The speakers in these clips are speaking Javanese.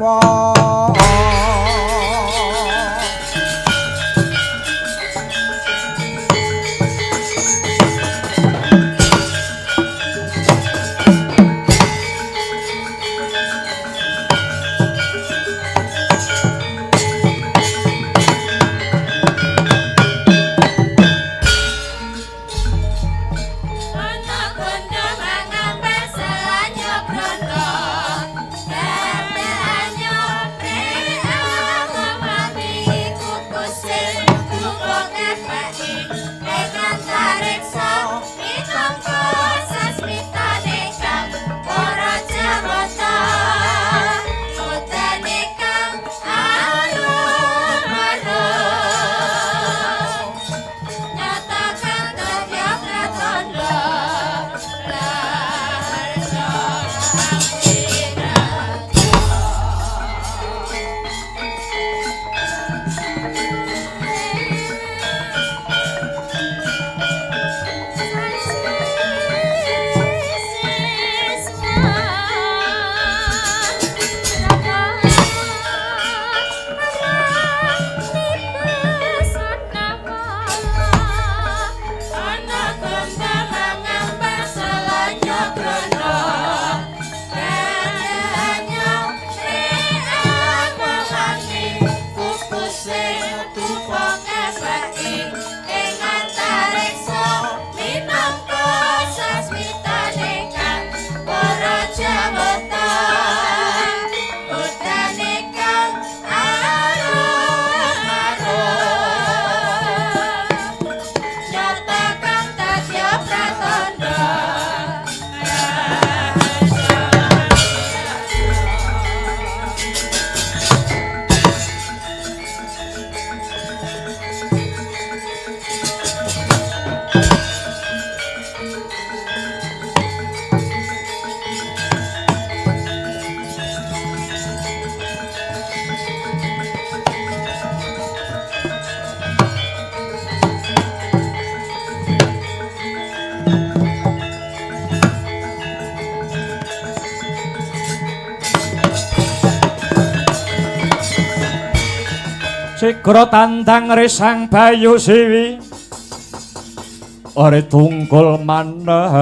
Napa Sigra tandang resang Bayu Siwi ore tungkul manembah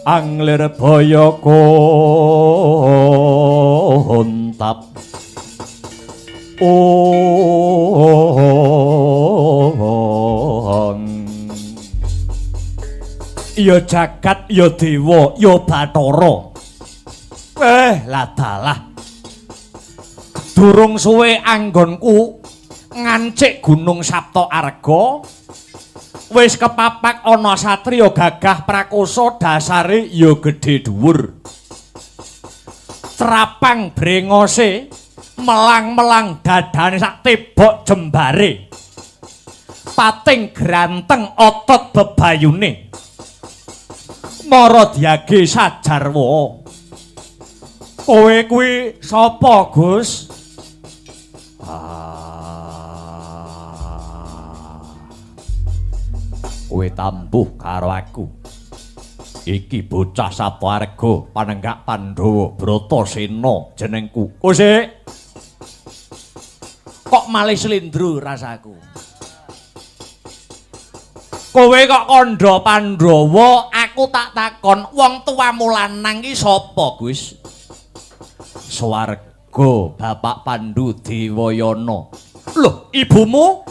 anglir baya kontap ya jagat ya dewa ya bathara. Ladalah durung suwe anggonku ngancik Gunung Sapta Arga wis kepapak ana satriya gagah prakosa dasare ya gedhe dhuwur, trapang brengose melang-melang dadane sak tebok jembare, pating granteng otot bebayune, mara diage sajarwa. Kowe kuwi sapa, Gus? Kowe tambuh karo aku. Iki bocah Sapta Arga panenggak Pandhawa Bratasena jenengku. Kosik. Kok malih slindro rasaku. Kowe kok kandha Pandhawa, aku tak takon wong tuamu lanang iki sapa, Gus? Swarga Bapak Pandu Dewayana. Loh, ibumu?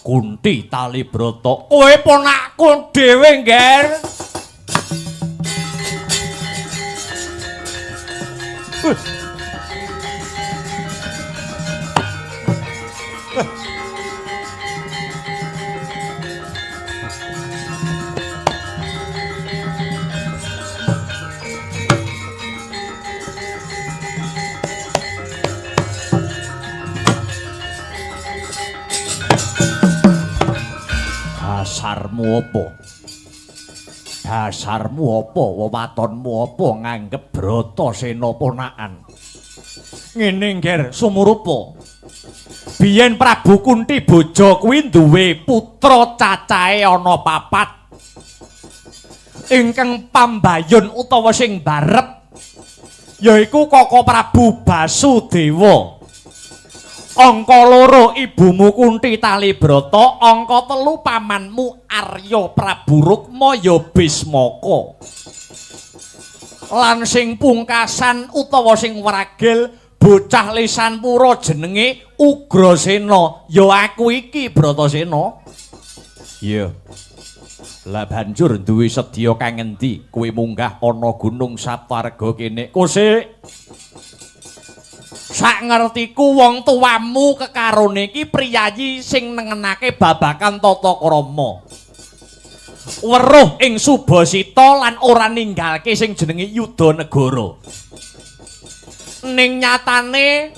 Kunti Talibrata. Kowe ponakku dhewe, Ngger. Dasarmu apa? Dasarmu apa? Wewatonmu apa nganggep Bratasena ponakan? Ngene, Ngger, sumurupa. Biyen Prabu Kunti Boja kuwi duwe putra cacahe ana papat. Ingkang pambayun utawa sing barep yaiku Koko Prabu Basudewa. Angka 2 ibumu Kunti Talibrata, angka 3 pamanmu Arya Prabu Rukma ya Bismaka. Lan sing pungkasan utawa sing wragil bocah lisan pura jenenge Ugrasena, ya aku iki Bratasena. Iya. Lah banjur duwe sedya kang ngendi kowe munggah ana Gunung Saptarga kene? Kosik. Sak ngertiku wong tuamu kekarone iki priyayi sing nengenake babagan tata krama. Weruh ing Subasita lan ora ninggalke sing jenenge Yudanegara. Ning nyatane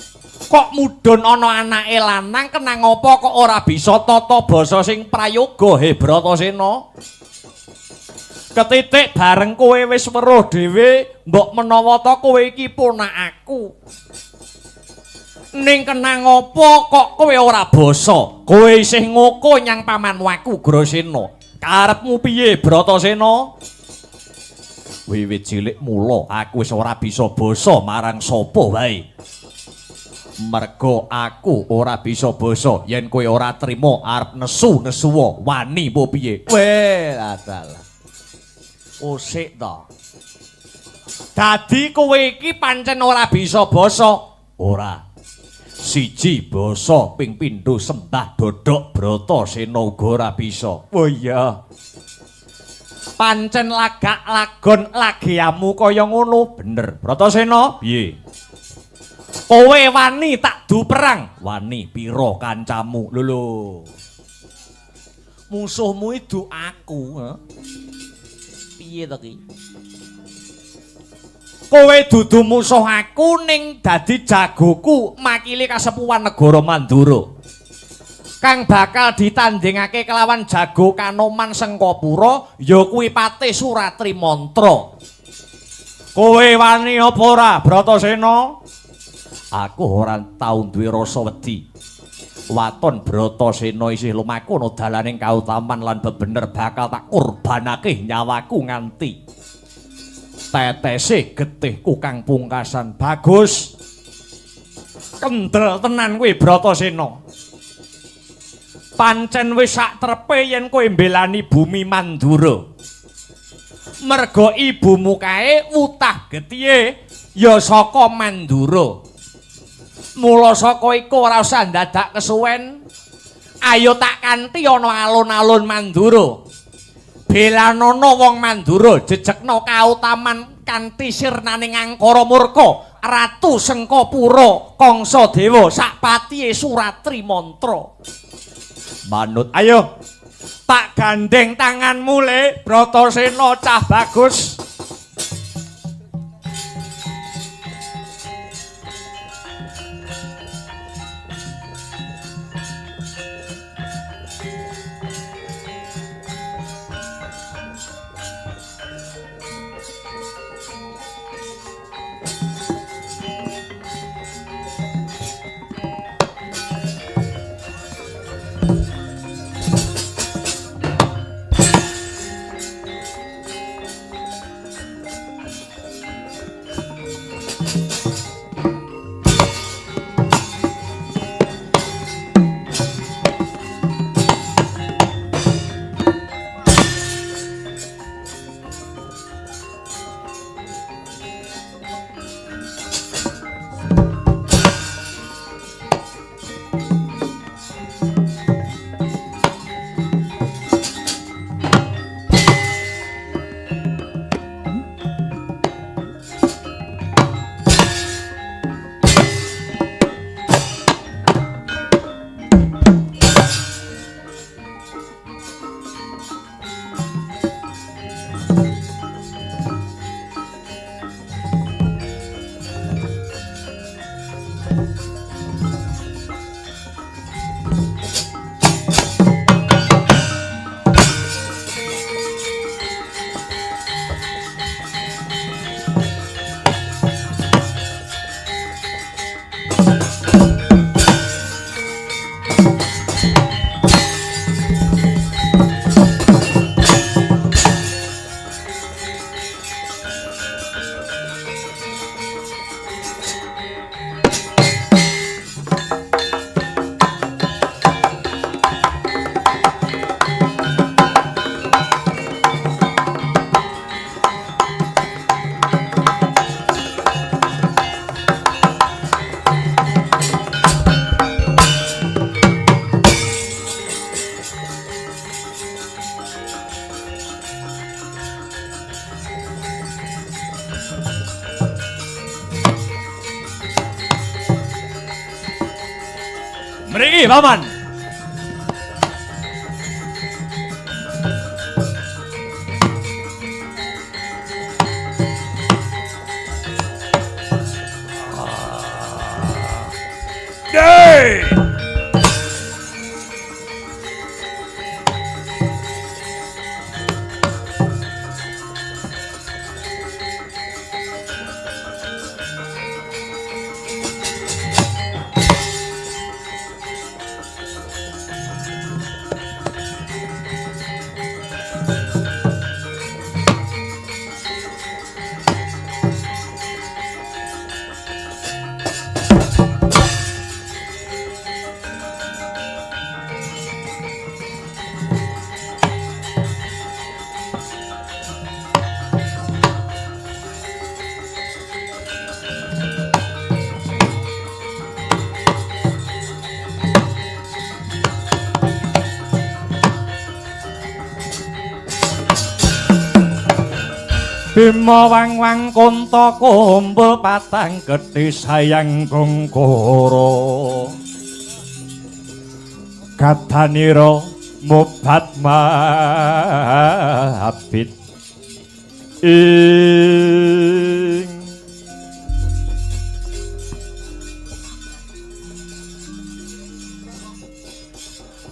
kok mudhun ana anake lanang kenang apa kok ora bisa tata basa sing prayoga he Bratasena. Ketitik bareng kowe wis weruh dhewe, mbok menawa ta kowe iki ponakaku. Ning kenang apa kok kowe ora basa? Kowe isih ngoko nyang pamanmu aku Ugrasena. Karepmu piye Bratasena? Wiwit cilik mula aku wis ora bisa basa marang sapa wae. Merga aku ora bisa basa yen kowe ora trima arep nesu-nesuwa wani apa piye? Weh, adalah. Osik to. Dadi kowe iki pancen ora bisa basa. Ora. Siji basa ping pindho sembah dodok Bratasena uga ora bisa. Oh iya. Pancen lagak lagon lagiamu kaya ngono. Bener. Bratasena, piye? Kowe wani tak du perang? Wani pira kancamu? Lho lho. Musuhmu itu aku, ha? Piye to ki? Kowe dudu musuh aku ning dadi jagoku makili kasepuhan negara Mandura. Kang bakal ditandingake kelawan jago Kanoman Sengkapura ya kuwi Patih Suratri Mantra. Kowe wani apa ora, Bratasena? Aku ora tau duwe rasa wedi. Waton Bratasena isih lumaku ana dalaning kautaman lan bebener bakal tak kurbanake nyawaku nganti tetese getihku kang pungkasan. Bagus. Kendel tenan kowe Bratasena. Pancen wis sak trepe yen kowe mbelani bumi Mandura. Merga ibumu kae wutah getihe ya saka Mandura. Mula saka iku ora usah ndadak kesuwen. Ayo tak kanthi ana alun-alun Mandura. Belanana wong Mandura jejekna kautaman kanthi sirnaning Angkara Murka, Ratu Sengkapura, Kangsa Dewa sak patihe Suratri Mantra. Manut, ayo tak gandeng tanganmu le Bratasena cah bagus. Mriki, Paman. Hey! Bima wang-wang kunta kumpul patang gedhe sayang gongkoro kadanira mobat mabit ing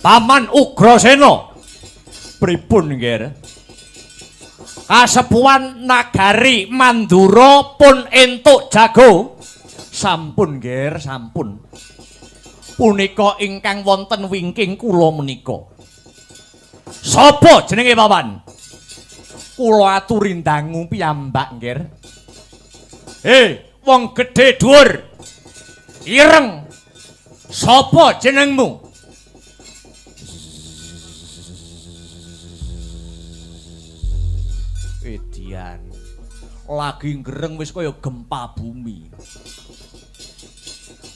Paman Ugrasena pripun nggih? Kasepuhan nagari Mandura pun entuk jago. Sampun nggih, sampun. Punika ingkang wonten wingking kula menika. Sapa jenenge Paman? Kula aturi ndangu piyambak nggih. Wong gedhe dhuwur. Ireng. Sapa jenengmu? Edian. Lagi ngereng wis kaya gempa bumi.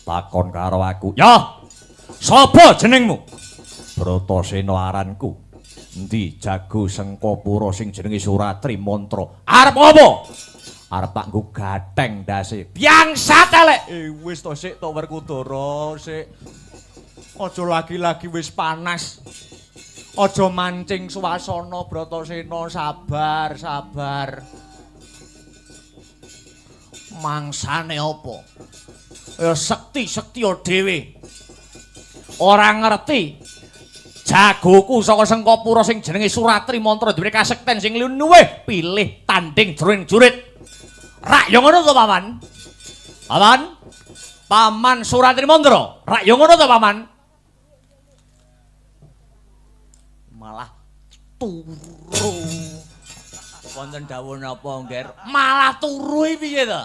Takon karo aku. Ya. Sapa jenengmu? Bratasena aranku. Endi jago Sengkapura sing jenenge Suratri Mantra? Arep apa? Arep tak nggo gatheng ndase. Biangsat elek. Wis to sik to Werkudara sik. Aja lagi-lagi wis panas. Aja mancing suasana Bratasena, sabar, sabar. Mangsane apa? Ya sekti-sektiya dhewe. Ora ngerti. Jagoku saka Sengkapura sing jenenge Suratri Mantra duwe kasekten sing luwih pilih tanding jroning jurit. Rak ya ngono to, Paman? Paman? Paman Suratri Mantra. Rak ya ngono to, Paman? Malah turu. Wonten dawuh napa, Ngger? Malah turu iki piye to?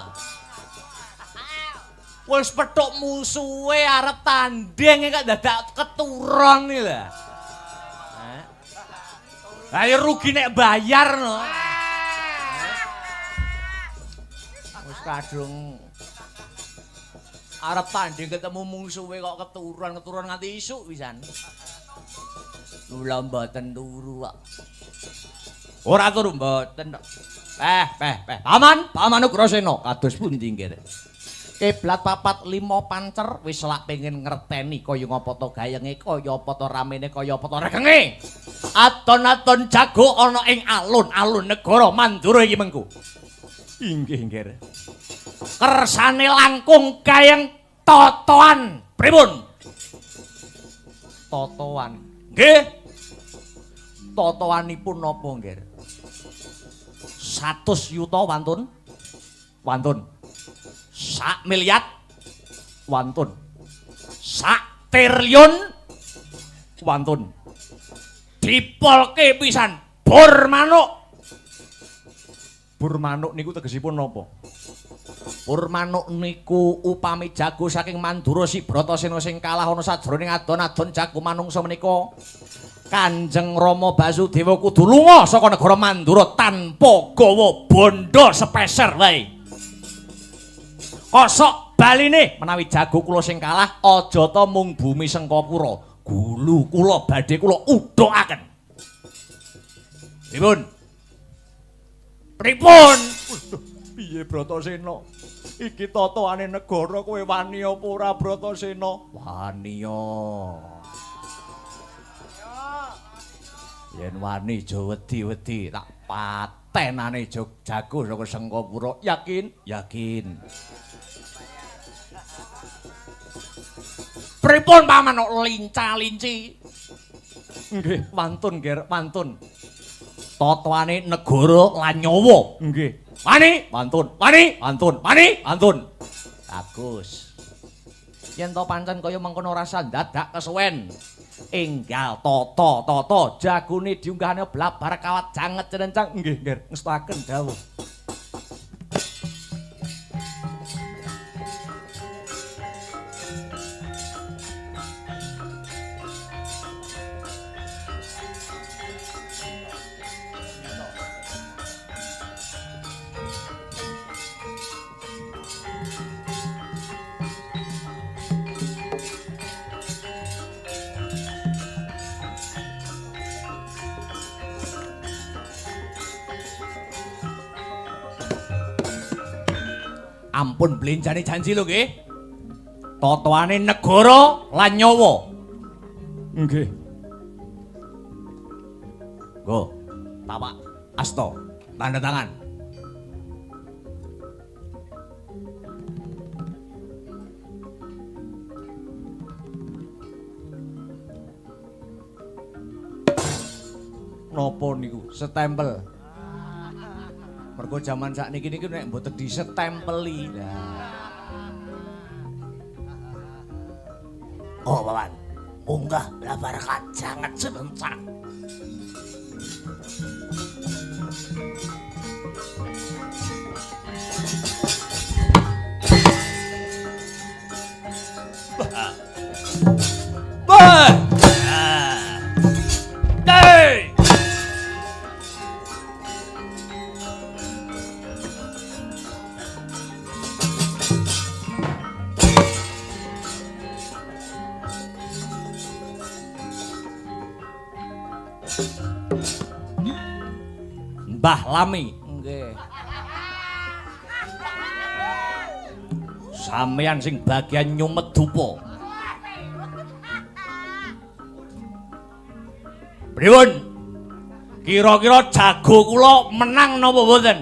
Wis petuk musuhe arep tanding kok dadak keturon iki lho. Lah ya rugi nek bayar no. Wis kadung arep tanding ketemu musuhe kok keturon-keturon nganti isuk pisan. Kula mboten turu kok. Ora turu mboten kok. Peh. Paman, Paman Ugrasena kados pundi nggih? Kiblat 4 5 pancer wis lak pengen ngerteni kaya ngapa to gayenge, kaya apa to ramene, kaya apa to regenge. Aton-aton jago ana ing alun-alun negara Mandura iki mengko. Inggih, nggih. Kersane langkung gayeng totoan. Pripun? Totoan. Nggih. Totoanipun napa, nggih? 100 yuta wantun. Wantun. 1 miliar wantun. 1 triliun wantun. Dipolke pisan bor manuk. Bor manuk niku tegesipun napa? Bor manuk niku upami jago saking Mandura si Bratasena sing kalah ana sajroning adon-adon jago manungsa menika. Kanjeng Rama Basudewa kudu lunga saka negara Mandura tanpa gawa bondo sepeser wae. Kosok baline menawi jago kula sing kalah aja ta mung bumi Sengkapura, gulu kula badhe kula udhokaken. Pripun? Pripun? Waduh. Piye Bratasena? Iki tataane negara kowe wani apa ora Bratasena? Wani yo. Yen wani aja wedi-wedi tak patenane jago saka Sengkapura. Yakin? Yakin. Pripun paman kok linca-linci? Nggih, wantun Ger, wantun. Tataane negara lan nyawa. Nggih. Wani, wantun. Wani, wantun. Wani, wantun. Bagus. Yen to pancen kaya mengkono rasa dadak kesuwen. Enggal tata-tata jagone diunggahane blabar kawat janget cerencang. Nggih, Ger, ngestoaken dawuh. Ampun blenjane janji lho nggih. Tataane negara lan nyawa. Nggih. Nggo, tapak asta, tanda tangan. Napa niku? Setempel. Mergo jaman sakniki niku nek mboten disetempeli. Lah. Oh, Paman. Munggah labar kajanget sebencang. Bah. Hey! Mbah Lami. Nggih. Sampeyan sing bagian nyumet dupa. Pripun? Kira-kira jago kula menang napa mboten?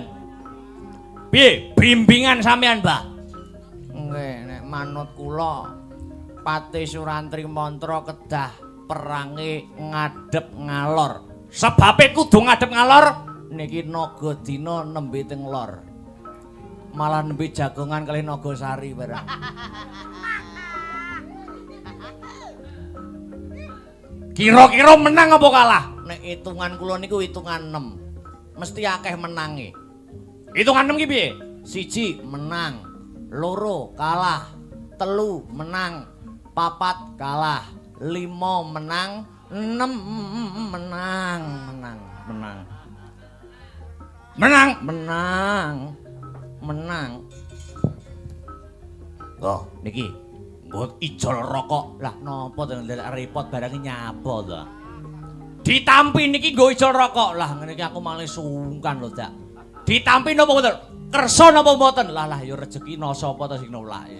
Piye bimbingan sampeyan, Mbah? Nggih, nek manut kula Patih Surantri Mantra kedah perange ngadhep ngalor. Sebabe kudu ngadhep ngalor? Niki Nagadina nembe teng lor. Malah nembe jagongan kalih Nagasari barang. Kira-kira menang apa kalah? Nek hitungan kula niku hitungan 6. Mesti akeh menange. Hitungan 6 ki piye? 1 menang, 2 kalah, 3 menang, 4 kalah, 5 menang, 6 menang, menang, menang. Menang, menang, menang. Oh, niki nggo ijol rokok. Lah napa to ndelok repot barange nyapa to? Ditampi niki nggo ijol rokok. Lah ngene iki aku malah sungkan lho, Dak. Ditampi napa mboten? Kersa napa mboten? Lah lah ya rejeki no sapa to sing nolak.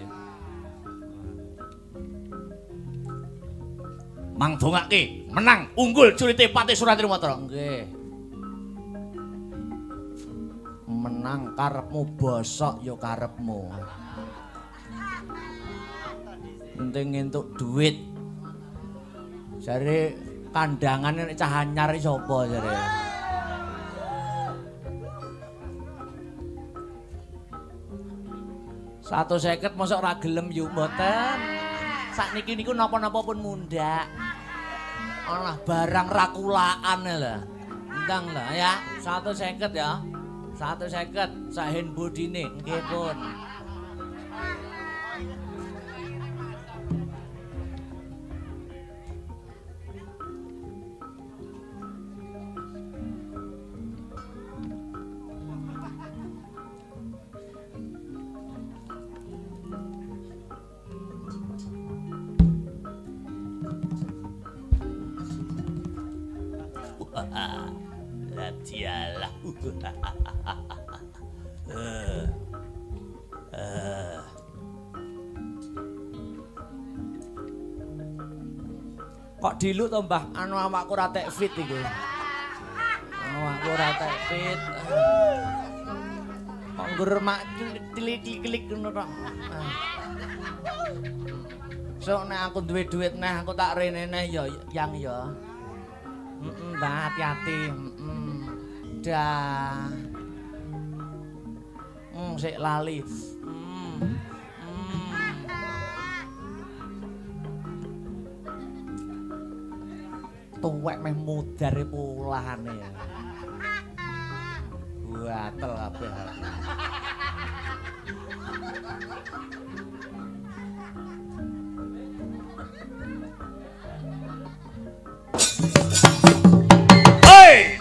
Mang dongake menang unggul curite Patih Surantri Mantra. Nggih. Menang karepmu bosok ya karepmu. Penting entuk duit. Jare kandhangane nek cah anyar iki sapa jare? Satu seket mosok ora gelem yu mboten. Sakniki niku napa-napa pun mundhak. Alah barang rakulaan lho. Ndang lho ya, 150 ya. 150 sak handbodine nggih pun. Lah dialah. Kok diluk to, Mbah? Anu awakku ora tek fit iku. Awakku ora tek fit. Kok ngremak klik-klik ngono tok. Sok nek aku duwe dhuwit neh aku tak rene neh ya yang ya. Heeh, Mbah hati-hati. Heeh. Dah. Sik lali. Tuwek meh mudare polahane ya. Gatel kabeh. Hey!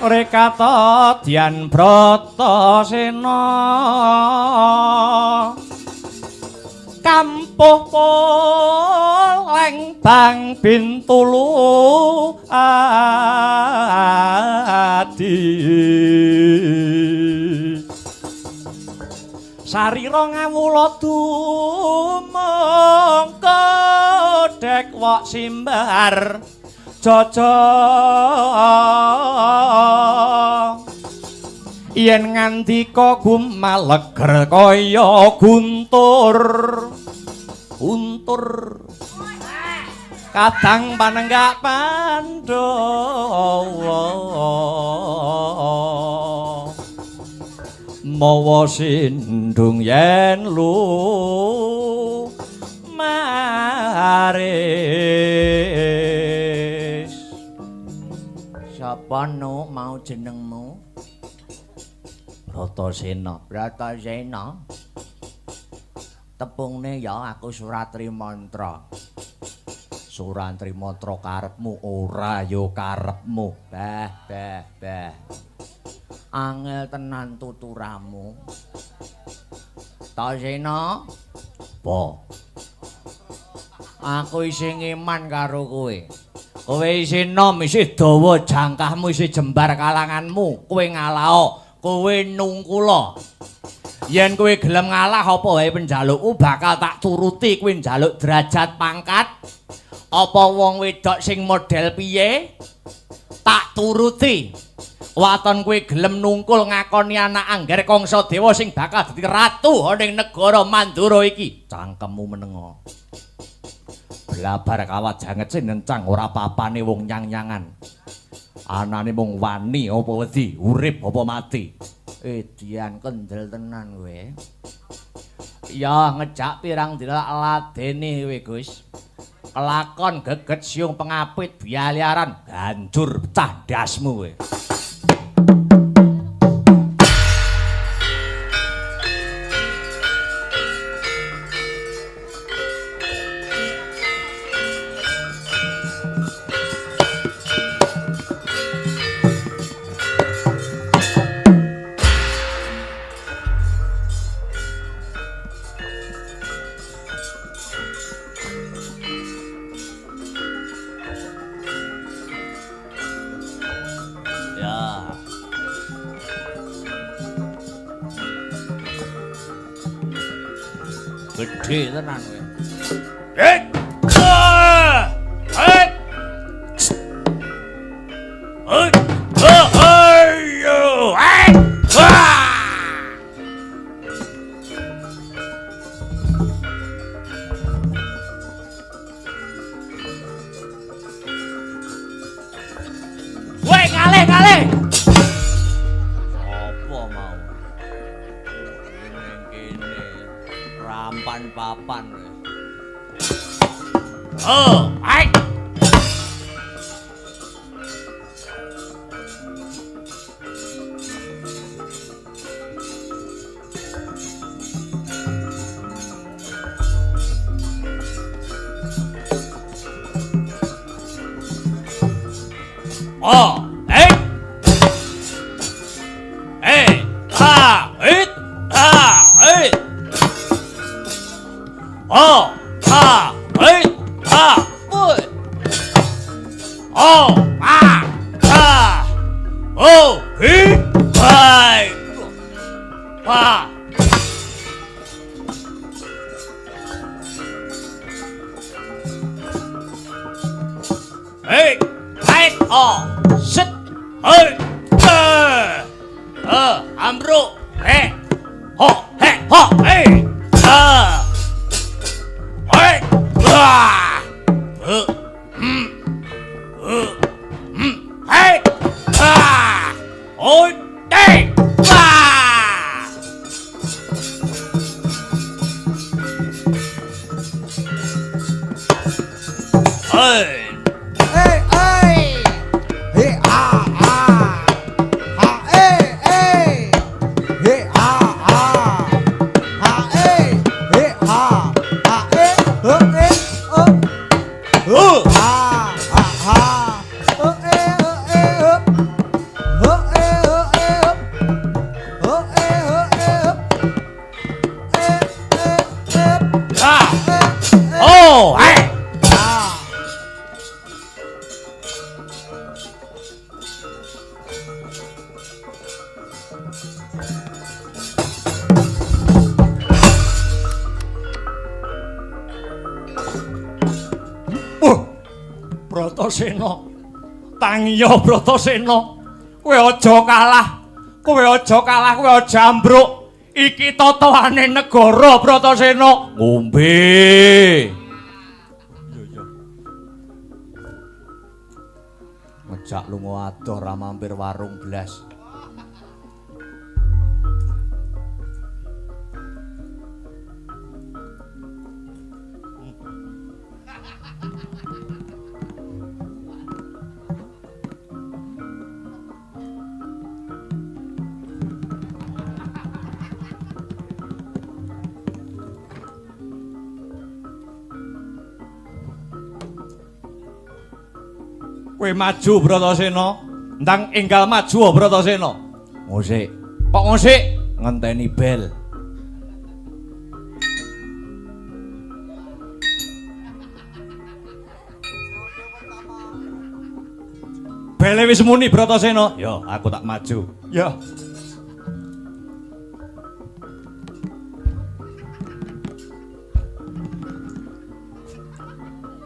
Rekata Dyan Bratasena kampuh poleng bang Bintulu adi sarira ngawula tumengko dek wok simbar jaja yen ngandika gumaleger kaya guntur guntur kadang panenggak Pandhawa mawa sindung yen lu maris. Sapa no mau jenengmu? Bratasena. Bratasena. Tepungne ya aku Suratri Mantra. Suratri Mantra karepmu ora ya karepmu. Bah bah bah. Angel tenan tuturamu. Tasena, apa? Aku isih ngiman karo kowe. Kowe isih nom, isih dawa jangkahmu, isih jembar kalanganmu. Kowe ngalao, kowe nungkula. Yen kowe gelem ngalah apa wae penjalukku bakal tak turuti. Kowe njaluk derajat pangkat apa wong wedok sing model piye tak turuti. Waton kowe gelem nungkul ngakoni anak Angger Kangsadewa sing bakal dadi ratu ana ing negara Mandura iki. Cangkemmu menengo. Blabar kawat janget nencang ora papane wong nyang-nyangan. Anane mung wani apa wedi, urip apa mati. Edian kendel tenan kowe. Ya ngejak pirang dina ladene kowe, Gus. Kelakon geget siung pengapit bialiaran hancur pecah dasmu kowe. Gede tenan kowe. Nampan papan. Oh, hai. Oh, eh. Eh, ah, eh, ah, eh. Oh, ah, eh, ah, eh. Oh, ah, ah. Oh, eh, hai. Pa. Hey, hai, oh, sit. Hey, ambruk. He, ho, he, ho, hey. Ah. Hey, ah. Hey, ah. Oi, hey, ah. Hey. Hey, hey. Hey, ah, ah. Ha, hey, hey. Hey, ah, ah. Ha, hey, hey, ah. Ha, hey, oh, hey, oh. Oh. Ha, ha, ha. Oh, hey, oh, hey, oh. Oh, hey, oh, hey, oh. Oh, hey, oh, hey, oh. Hey, hey, hey. Ah. Hey, hey. Oh, hey. Ah. Wah, Bratasena. Tangiya Bratasena. Kowe aja kalah. Kowe aja kalah, kowe aja ambruk. Iki tataane negara Bratasena. Ngombe. Iya, iya. Ngejak lunga adoh ra mampir warung blas. Kowe maju Bratasena. Ndang enggal maju Bratasena. Ngosik, Kok ngosik? Ngenteni bel. Bele wis muni Bratasena. Yo, aku tak maju. Ya.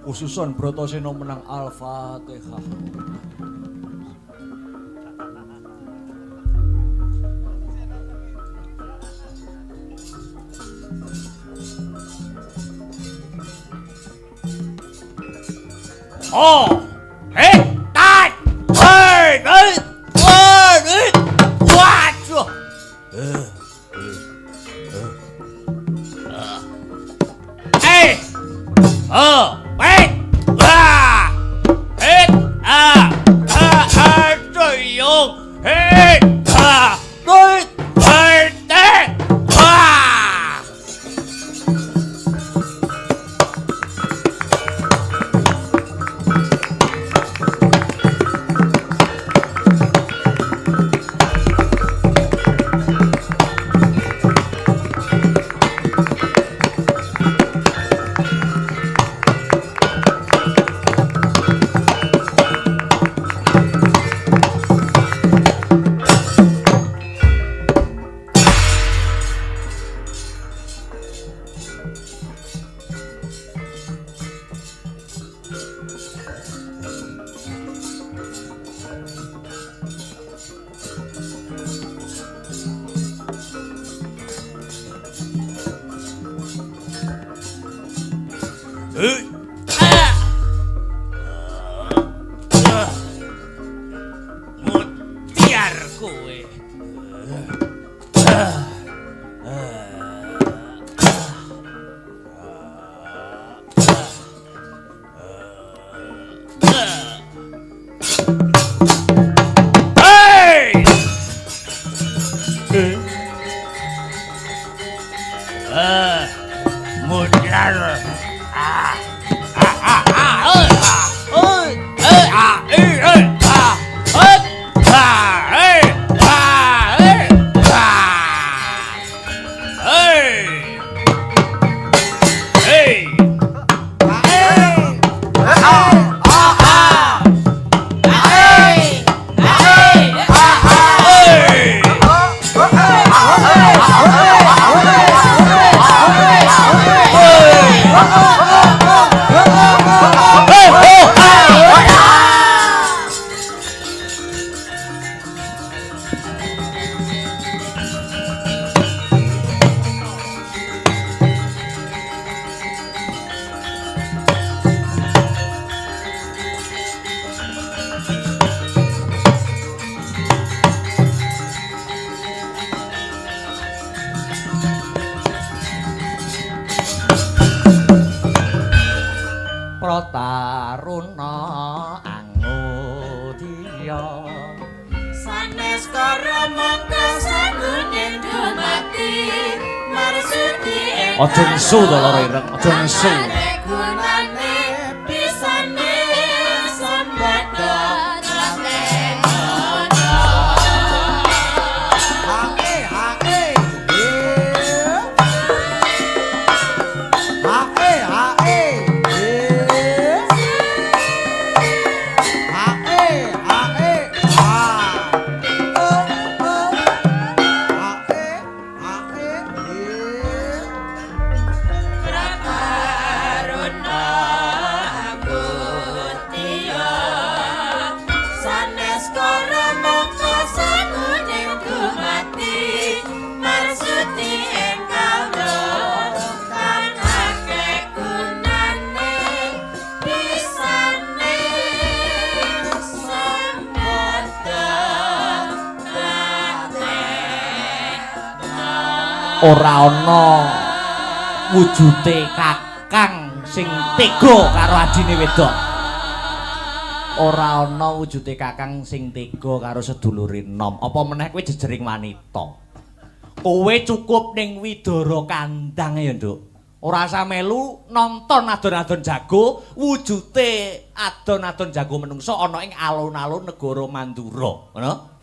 Khususon Bratasena menang Al-Fatihah. Oh, hey, tai, hey, hey, hey, hey, Waduh. Hey, oh, hey, ah, hey, ah, ah, ah, tuyung, hey, ah, hey, hey, hey, ah. Mutiar kowe. Mudar. Ah ah ah ah eh eh ah eh eh ah eh ah eh ah eh ah eh hey Prataruna angudya sanes kara mangka sanggone dumati marsudi ing aja nesu to loro ireng, aja nesu. Gunane pisane sambada Ora ana wujute kakang sing tega karo adine wedok. Ora ana wujute kakang sing tega karo sedulure nom. Apa meneh kowe jejering wanita. Kowe cukup ning Widara Kandang ya, Nduk. Ora usah melu nonton adon-adon jago, wujute adon-adon jago menungso ana ing alun-alun negara Mandura, ngono.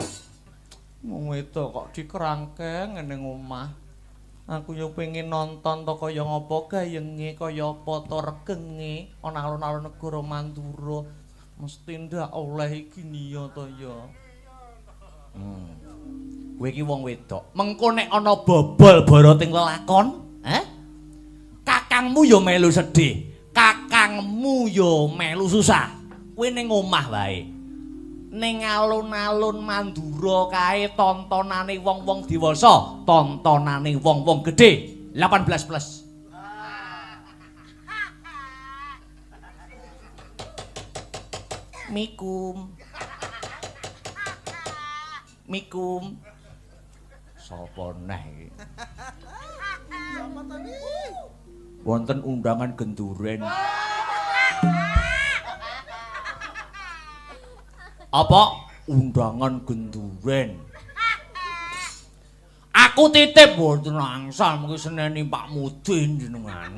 Wong wedok kok dikerangkeng ning omah. Aku yo pengen nonton to kaya ngapa gayenge, kaya apa to regenge ana alun-alun negara Mandura. Mesti ndak oleh iki niya to ya. Kowe iki wong wedok. Mengko nek ana bobol boroting lelakon, eh? Kakangmu yo melu sedih, kakangmu yo melu susah. Kowe ning omah wae. Ning alun-alun Mandura kae tontonane wong-wong dewasa, tontonane wong-wong gedhe 18 plus. Mikum. Mikum. Sapa neh iki? Wonten undangan genduren. Apa undangan genduren? Aku titip mboten angsal mengki seneni Pak Mudin jenengan.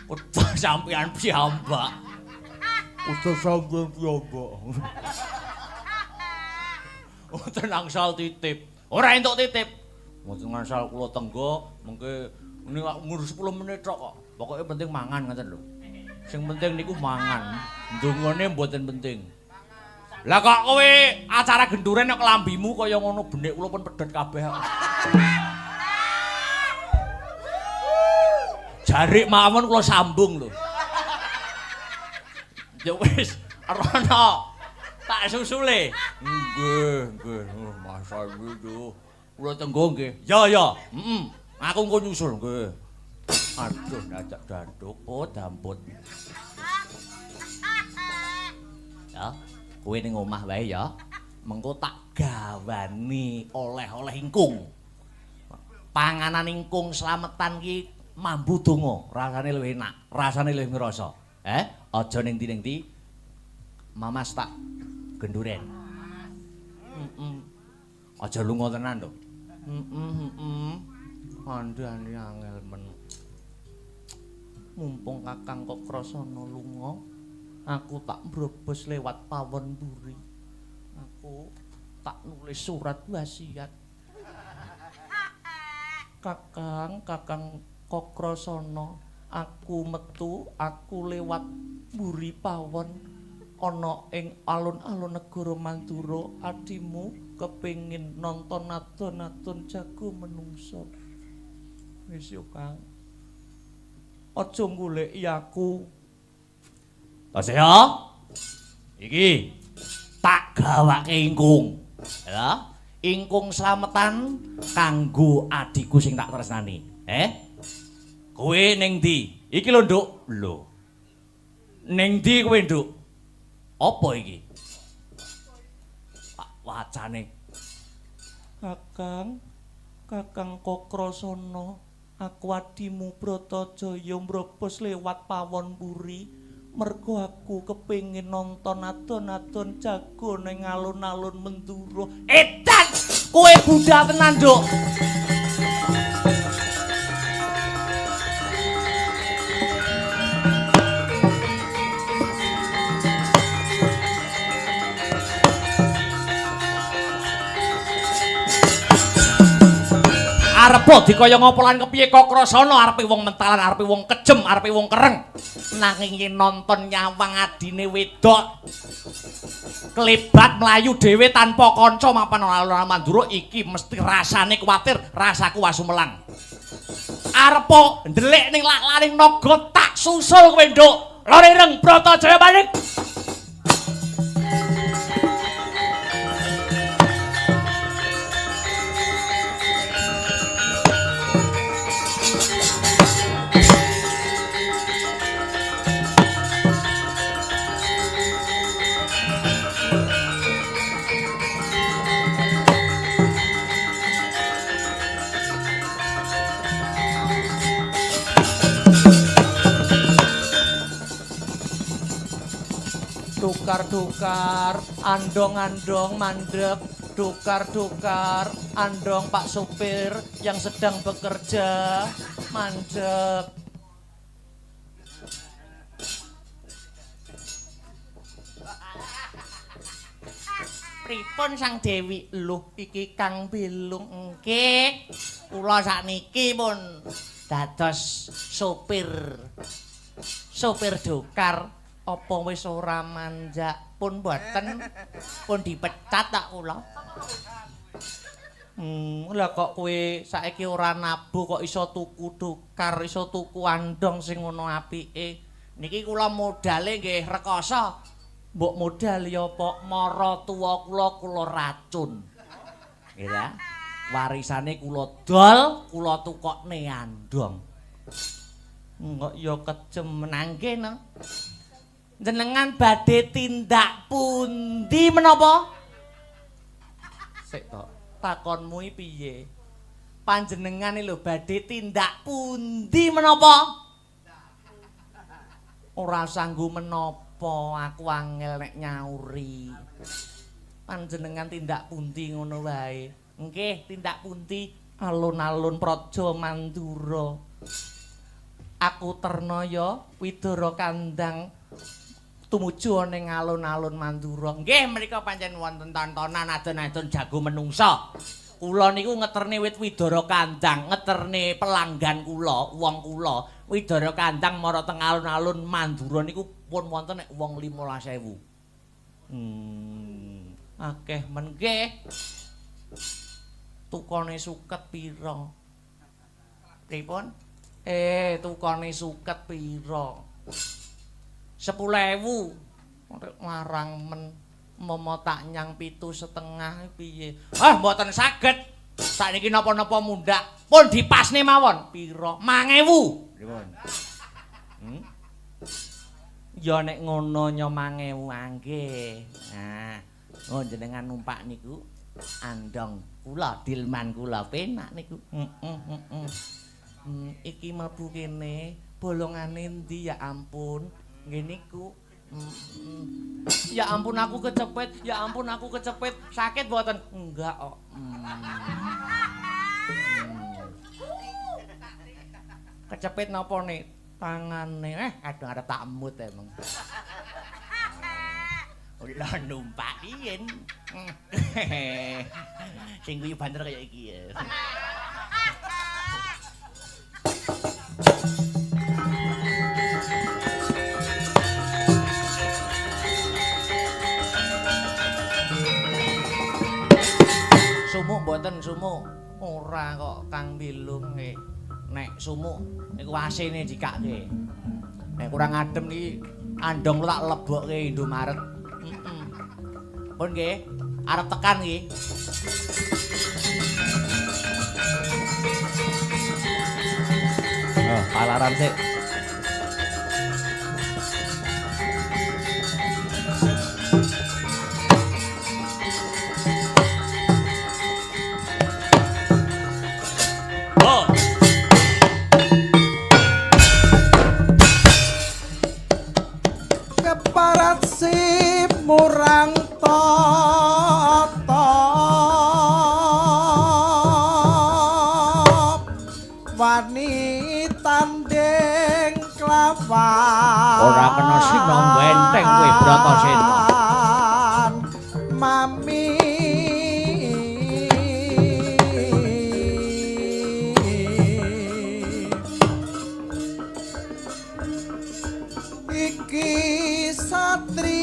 Udah sampean piyambak. Udah sampean piyambak. Mboten angsal titip. Ora entuk titip. Mboten angsal kula tenggo mengki niku ngurus 10 menit tok kok. Pokoke penting mangan ngoten lho. Sing penting niku mangan. Ndongane mboten penting. Lah kok kowe acara genduren nek kelambimu kaya ngono benik kula pun pedhot kabeh kok. Jarik mawon kula sambung lho. Ya wis, rono. Tak susule. Nggih, nggih, Mas iki. Kula tenggo nggih. Ya, ya. Heeh. Aku engko nyusul nggih. Aduh, dadak daduk, oh damput. Ya. Kowe ning omah wae ya. Mengko tak gawani oleh-oleh ingkung. Panganan ingkung slametan ki mambu donga, rasane luwih enak, rasane luwih ngrasa. Eh, aja ning ndi-ndi. Mamas tak genduren. Heeh. Aja lunga tenan lho. Heeh, heeh. Kandhane angel men. Mumpung Kakang Kokrasana lunga, aku tak mbrobos lewat pawon mburi. Aku tak nulis surat wasiat. Kakang, Kakang Kokrasana, aku metu, aku lewat mburi pawon ana ing alun-alun negara Mandura, adimu kepengin nonton adon-adon jago menungso. Wis yo, Kang. Aja goleki aku. Tasih. Iki tak gawake ingkung. Ya, ingkung slametan kanggo adhiku sing tak tresnani. Kowe ning ndi? Iki lho, Nduk. Lho. Ning ndi kowe, Nduk? Apa iki? Pak wacane. Kakang, Kakang Kokrasana, aku adimu Bratajaya mbrobos lewat pawon mburi. Mergo aku kepengin nonton adon-adon jago ning alun-alun Mandura. Edan, kowe budal tenan, Nduk. Arepa dikaya ngapa lan kepiye Kokrasana, arepe wong mentalan, arepe wong kejem, arepe wong kereng. Nanging yen nonton nyawang adine wedok klebat mlayu dhewe tanpa kanca mapan alun-alun Mandura iki mesti rasane kuwatir, rasaku wasumelang. Arepa ndelik ning lak-laning naga tak susul kowe, Nduk. Lor ireng Bratajaya manik. Dukar-dukar, andong-andong mandek, dukar-dukar, andong Pak Sopir yang sedang bekerja, mandek. Pripun Sang Dewi? Lho, iki Kang Bilung nggih. Kula sakniki pun dados sopir. Sopir dokar. Apa wis ora manjak pun mboten, pun dipecat tak kula. Lah kok kowe saiki ora nabuh kok iso tuku dokar, iso tuku andong sing ngono apike. Niki kula modale nggih rekoso. Mbok modal ya apa mara tuwa kula kula racun. Nggih ta? Warisane kula dol, kula tukokne andong. Kok ya kejem nangke no. Jenengan badhe tindak pundi menapa? Sik to, takonmu iki piye? Panjenengan lho badhe tindak pundi menapa? Ora sanggup menapa, aku angel nek nyauri. Panjenengan tindak pundi ngono wae. Nggih, tindak pundi? Alun-alun Praja Mandura. Aku terna ya Widara Kandang tumuju ning alun-alun Mandura. Nggih, mriku pancen wonten tontonan adon-adon jago menungsa. Kula niku ngeterne wit Widara Kandang, ngeterne pelanggan kula, wong kula. Widara Kandang mara teng alun-alun Mandura niku pun wonten nek wong 15.000. Akeh men nggih. Tukone suket pira? Pripun? Tukone suket pira? 10.000. Larang men, momo tak nyang 7,5 piye? Ah, mboten saged. Sakniki napa-napa mundhak, pun dipasne mawon. Pira? 5.000. Pripun? Ya nek ngono nya 5.000 angge. Nah, oh jenengan numpak niku andong kula, dilman kula penak niku. Iki mlebu kene, bolongane endi ya ampun. Nggih niku. Ya ampun aku kecepet, ya ampun aku kecepet. Sakit mboten? Enggak kok. Kecepit napa nih? Tangane. Aduh arep tak emut emang. Ora numpak yen. Sing guyu banter kaya iki ya. Sumuk mboten sumuk. Ora kok Kang Bilung nggih. Nek sumuk niku asine dikake. Nek kurang adem iki andong tak lebokke Indomaret. Heeh. Pun nggih, arep tekan iki. Oh, palaran sik. Oh. Keparat si murang tata wani tanding kelawan Ora kena sina benteng kowe Bratasena. Mami iki satriya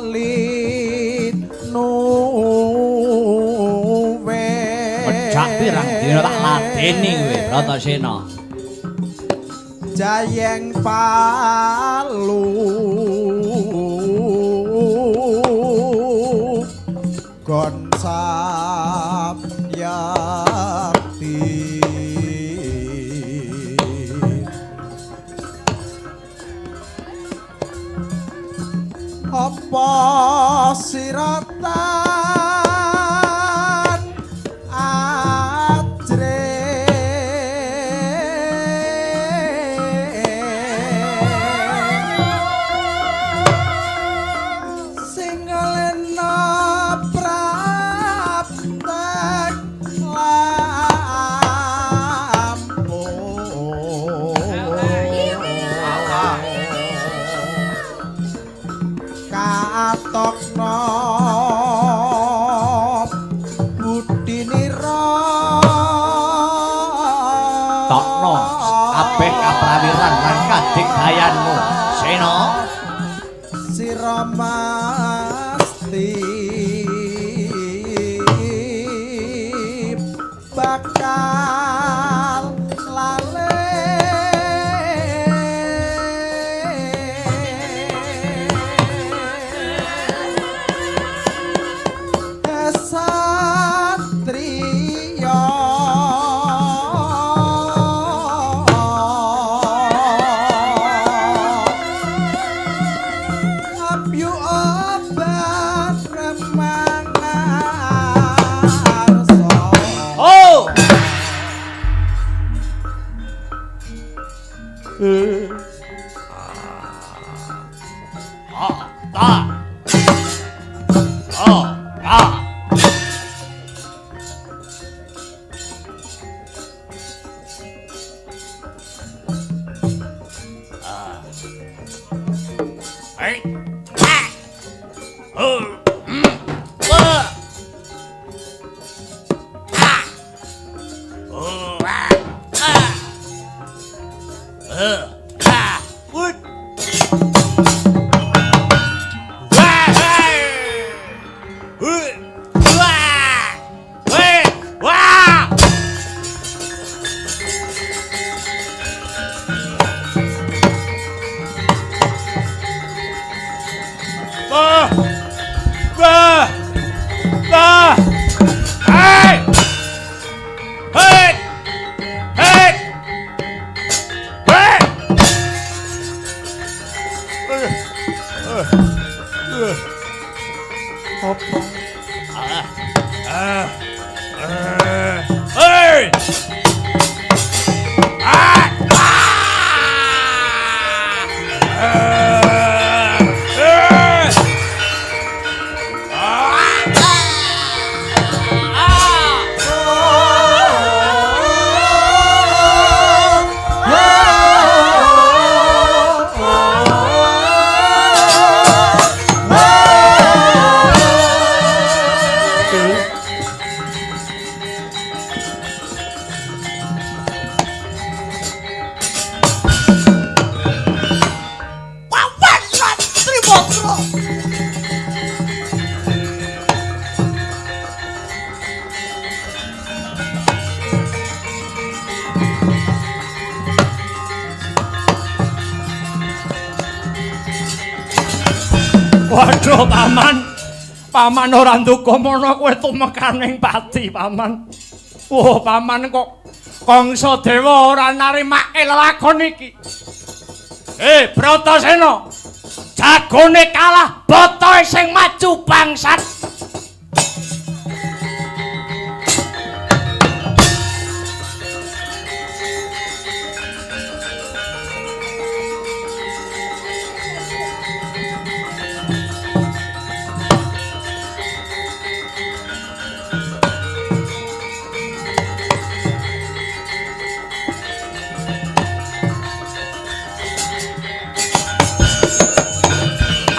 linuwe Pecak pirang dina tak ladeni kowe Bratasena. Jayeng palu gonsap yakti apa siratan ajrih sing lena praptek lampung katokno budinira Tokno kabeh kaprawiran lan kadigdayanmu. Sena sira masti bakal lale satriya abyu obat remangarsa. Oh. Ah, ta. Oh, ah. Ah. Hey. Ah. Oh. Mm. Wah. Ah. Oh. Ah. Ah. Ah. Wut. Wah. Hey. Wah. Weh. Wah. Wah. Wah. Wah. Hey. Hey. Hey. Hey. Apa? Hey! Ah! Ah! Eh! Ah! Ah! Waduh, Paman. Paman ora nduga mono kowe tumekaning pati, Paman. Wah, Paman kok Kangsa Dewa ora narimake lelakon iki. Bratasena. Jagone kalah, botoe sing maju bangsat.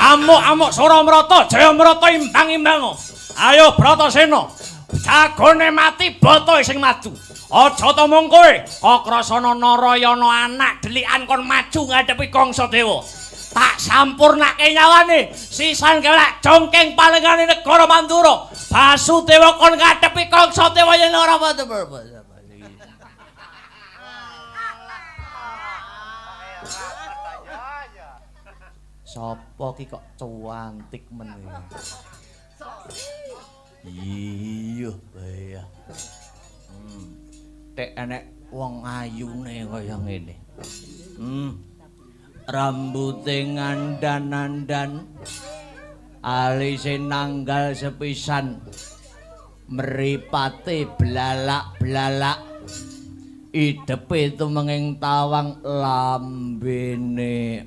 Amuk-amuk Suramrata, Jayamrata imbang-imbang. Ayo Bratasena. Jagone mati, botoe sing maju. Aja to mung kowe, Kakrasana Narayana anak delikan kon maju ngadepi Kangsa Dewa. Tak sampurnake nyawane, sisan kelak jongking palengane negara Mandura. Basudewa kon ngadepi Kangsa Dewa yen ora apa-apa. Sapa ki kok cuantik men iki? Iya, iya. Tek enek wong ayune kaya ngene. Rambute ngandan-andan, alise nanggal sepisan, mripate blalak-blalak, idepe tumenging tawang lambene.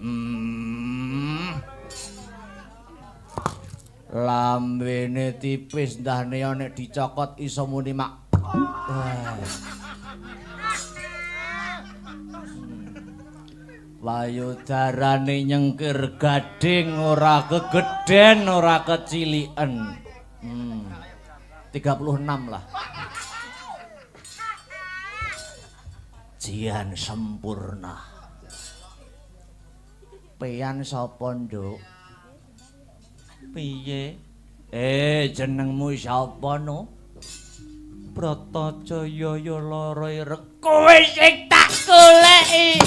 Lambene tipis ndahne nek dicokot iso muni mak. Wayudarane nyengkir gading ora kegeden ora keciliken. 36 lah. Jian sempurna. Peyan sapa, Nduk? Piye? Jenengmu sapa no? Bratajaya ya lara ireng. Kowe sing tak goleki.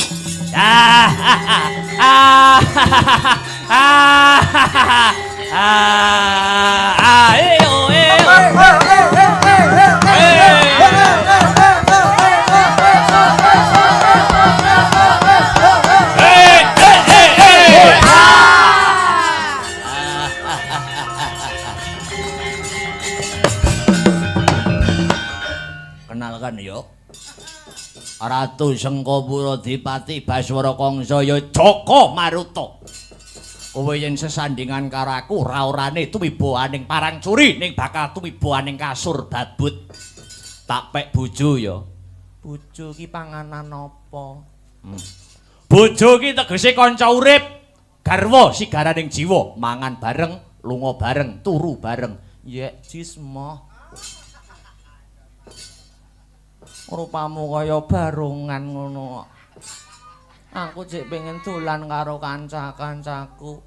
Kenalkan yo. Ratu Sengkapura Dipati Baswara Kangsa ya Jaka Maruta. Kowe yen sesandingan karo aku ra-orane tumibaning parang curi ning bakal tumibaning kasur babut. Tak pek bojo ya. Bojo ki panganan apa? Bojo ki tegese kanca urip, garwa sigaraning jiwa, mangan bareng, lunga bareng, turu bareng. Yek jismoh. Rupamu kaya barongan ngono. Aku jek pengen dolan karo kanca-kancaku.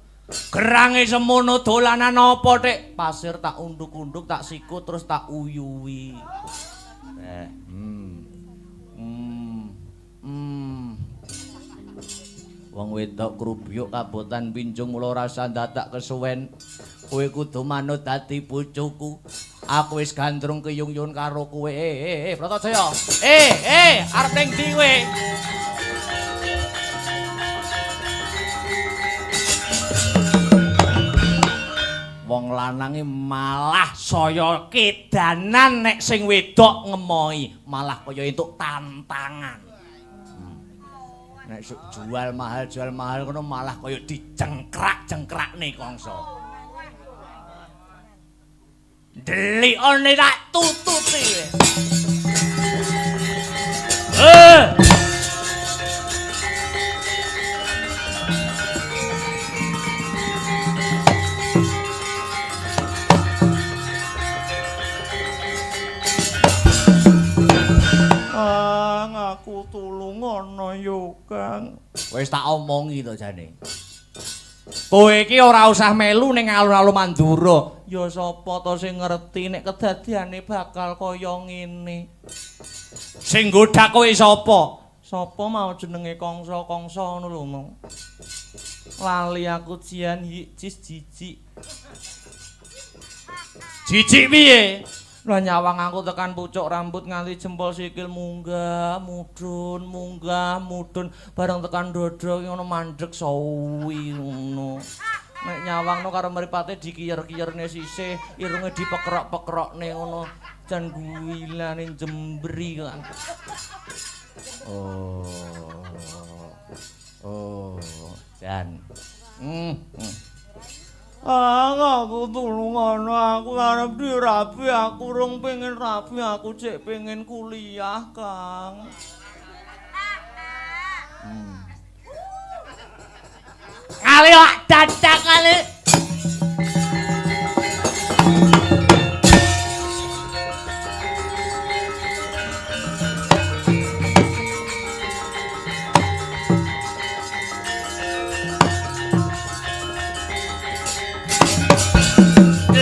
Gerange semono dolanan apa, Dik? Pasir tak unduk-unduk, tak sikut terus tak uyuwi. Wong wedok krubiyuk kabotan pinjung mula rasa dadak kesuwen. Kowe kudu manut dadi bojoku. Aku wis gandrung keyung-yun karo kowe. Bratajaya. Arep ning ndi kowe? Wong lanange malah saya kedanan nek sing wedok ngemohi, malah kaya entuk tantangan. Nek jual mahal ngono malah kaya dicengkrak-cengkrakne Kangsa. Delikane tak tututi. Aku tulungono yo, Kang. Wis tak omongi to jane. Kowe iki ora usah melu ning alun-alun Mandura. Ya sapa to sing ngerti nek kedadiane bakal kaya ngene. Sing nggodak kowe sapa? Sapa mau jenenge Kangsa-Kangsa ngono lho, Mong. Lali aku jian jis jijik. Jijik piye? Lah nyawang aku tekan pucuk rambut nganti jempol sikil munggah mudhun munggah mudhun bareng tekan dada ki ngono mandeg sawi ngono. Nek nyawangno karo mripate dikiyer-kiyerne sisih, irunge dipekrok-pekrokne ngono. Jan guwilane jembri kok. Oh. Oh, jan. Ah, aku tulungono, aku arep dirabi, aku rung pengen rabi, aku cek pengen kuliah, Kang. Kali wak dadak kali.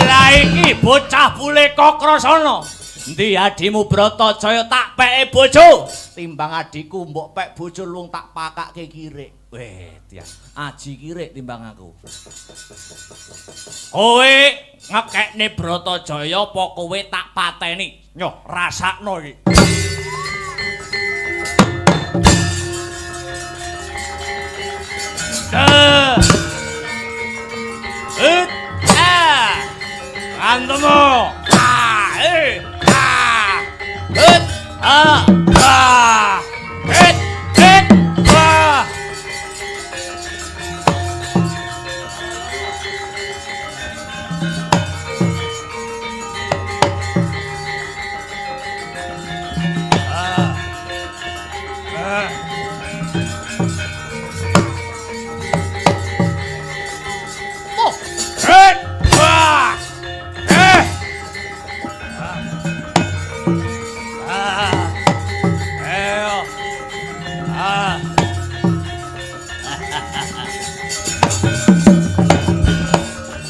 Lah iki bocah bule Kakrasana. Endi adimu Bratajaya tak peke bojo? Timbang adiku mbok pek bojo lung tak pakake kirik. Weh, tiang. Aji kirik timbang aku. Kowe ngekekne Bratajaya apa kowe tak pateni? Nyoh, rasakno iki. Et ah. Antemo. Ah, eh. Ah. Et ah. Ah. Et et ah.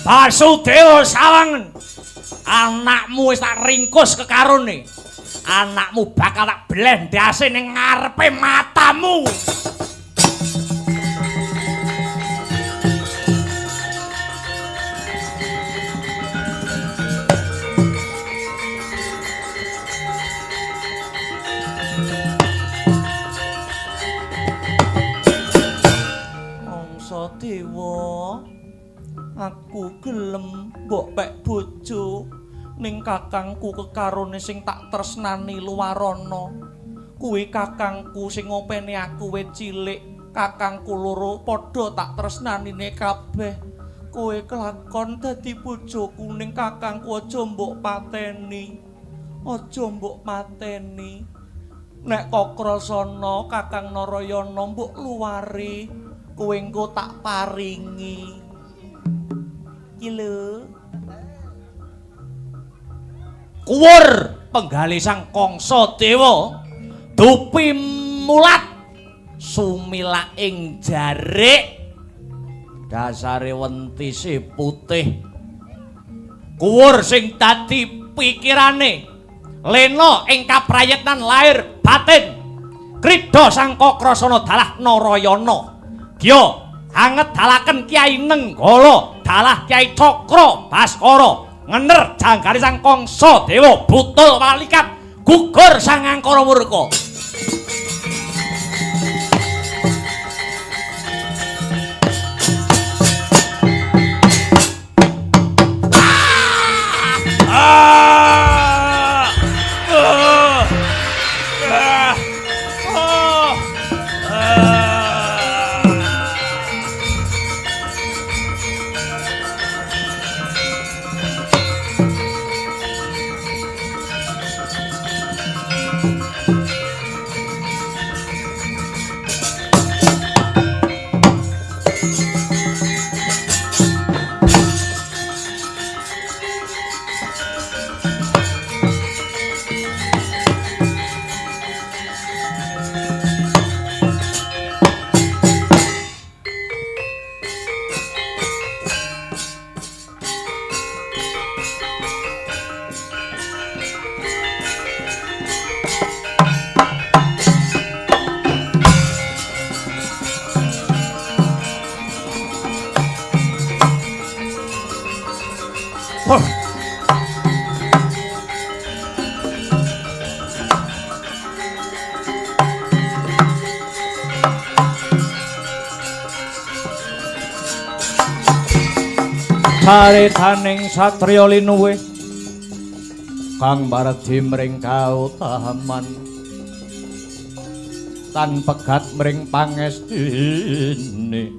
Basudewa Sawangen, anakmu wis tak ringkus kekarone. Anakmu bakal tak bleh ndase ning ngarepe matamu. Angsa Dewa, aku gelem mbok pek bojo ning kakangku kekarone sing tak tresnani luwarana. Kuwi kakangku sing ngopeni aku wit cilik, kakangku loro padha tak tresnanine kabeh. Kowe kelakon dadi bojoku ning kakangku aja mbok pateni. Aja mbok pateni. Nek Kakrasana Kakang Narayana mbok luwari, kowe engko tak paringi. Iki lho. Kuwur penggalih Sang Kangsa Dewa dupi mulat sumilak ing jarik dasare wentise putih. Kuwur sing dadi pikirane lena ing kaprayitnan lahir batin krida Sang Kakrasana dalah Narayana. Gya angedalaken Kyai Nenggala dalah Kyai Cakra Baskara ngener janggane Sang Kangsa Dewa butul walikat gugur sang angkara murka. Caritaning satriya linuwih kang mardi mring kautaman tan pegat mring pangestine.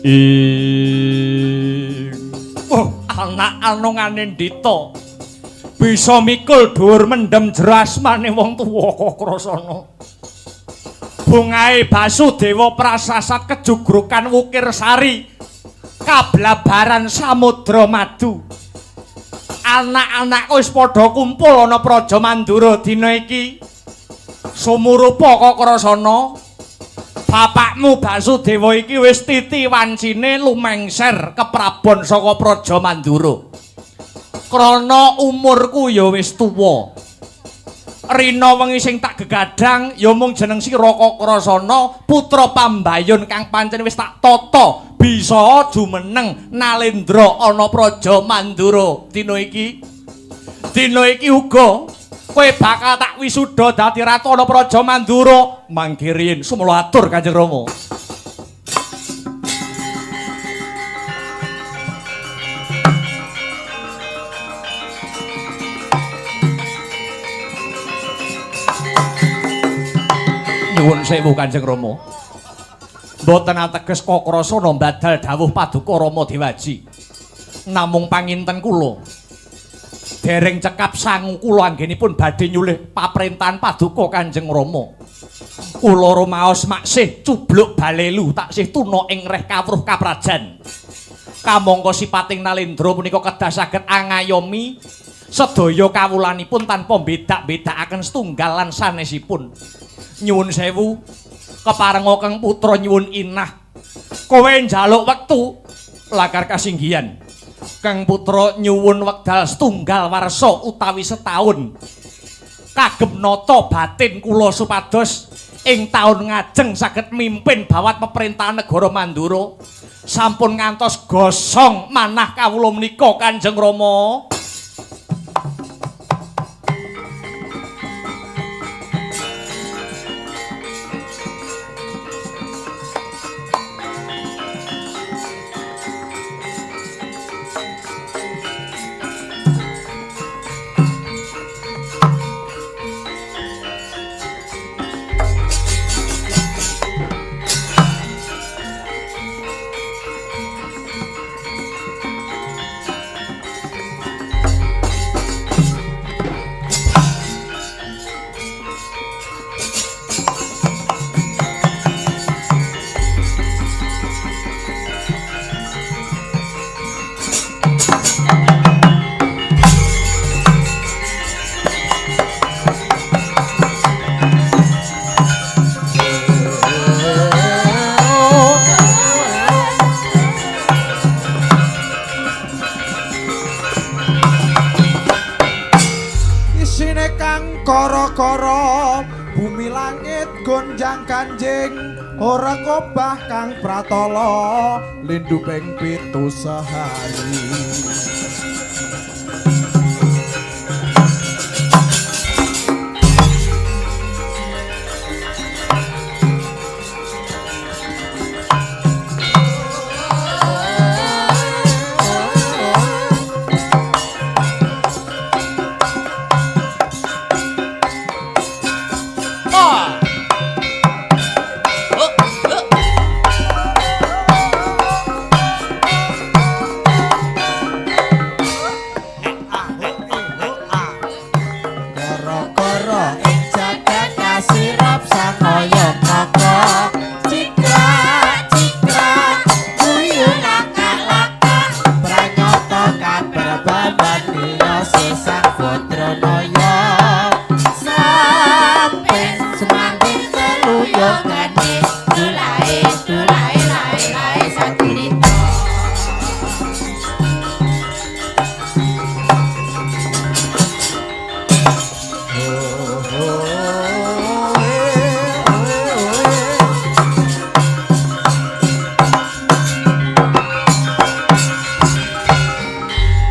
Ing oh, anak anungane Ndita bisa mikul dhuwur mendem jero asmane wong tuwa Kakrasana. Bungae Basudewa prasasat kejugrukan wukir sari kablabaran samudra madu. Anak-anakku wis padha kumpul ana Praja Mandura dina iki. Sumurupa Kakrasana, bapakmu Basudewa iki wis titi wancine lumengser keprabon saka Praja Mandura. Krana umurku ya wis tuwa. Rina wengi sing tak gegadang ya mung jeneng sira Kakrasana, putra Pambayun kang pancen wis tak tata bisa jumeneng nalendra ana Praja Mandura dina iki. Dina iki uga kowe bakal tak wisuda dadi ratu ana Praja Mandura. Mangke riyin sumela atur Kanjeng Rama. Nyuwun sewu Kanjeng Rama. Mboten ateges Kakrasana mbadal dawuh paduka Rama Dewaji. Namung panginten kula dereng cekap sangu kula anggenipun badhe nyulih paprentahan paduka Kanjeng Rama. Kula rumaos maksih cubluk balelu taksih tuna ing reh kawruh kaprajan. Kamangka sipating nalendra punika kedah saged angayomi sedaya kawulanipun tanpa bedak-bedakaken setunggal lan sanesipun. Nyuwun sewu keparenga Kang Putra nyuwun inah. Kowe njaluk wektu lakar kasinggihan. Kang Putra nyuwun wekdal setunggal warsa utawi setahun. Kagem nata batin kula supados ing taun ngajeng saged mimpin bawat pemerintahan negara Mandura. Sampun ngantos gosong manah kawula menika Kanjeng Rama. Kara-kara bumi langit gonjang kanjing ora kobah kang pratala lindu ping 7 sehari.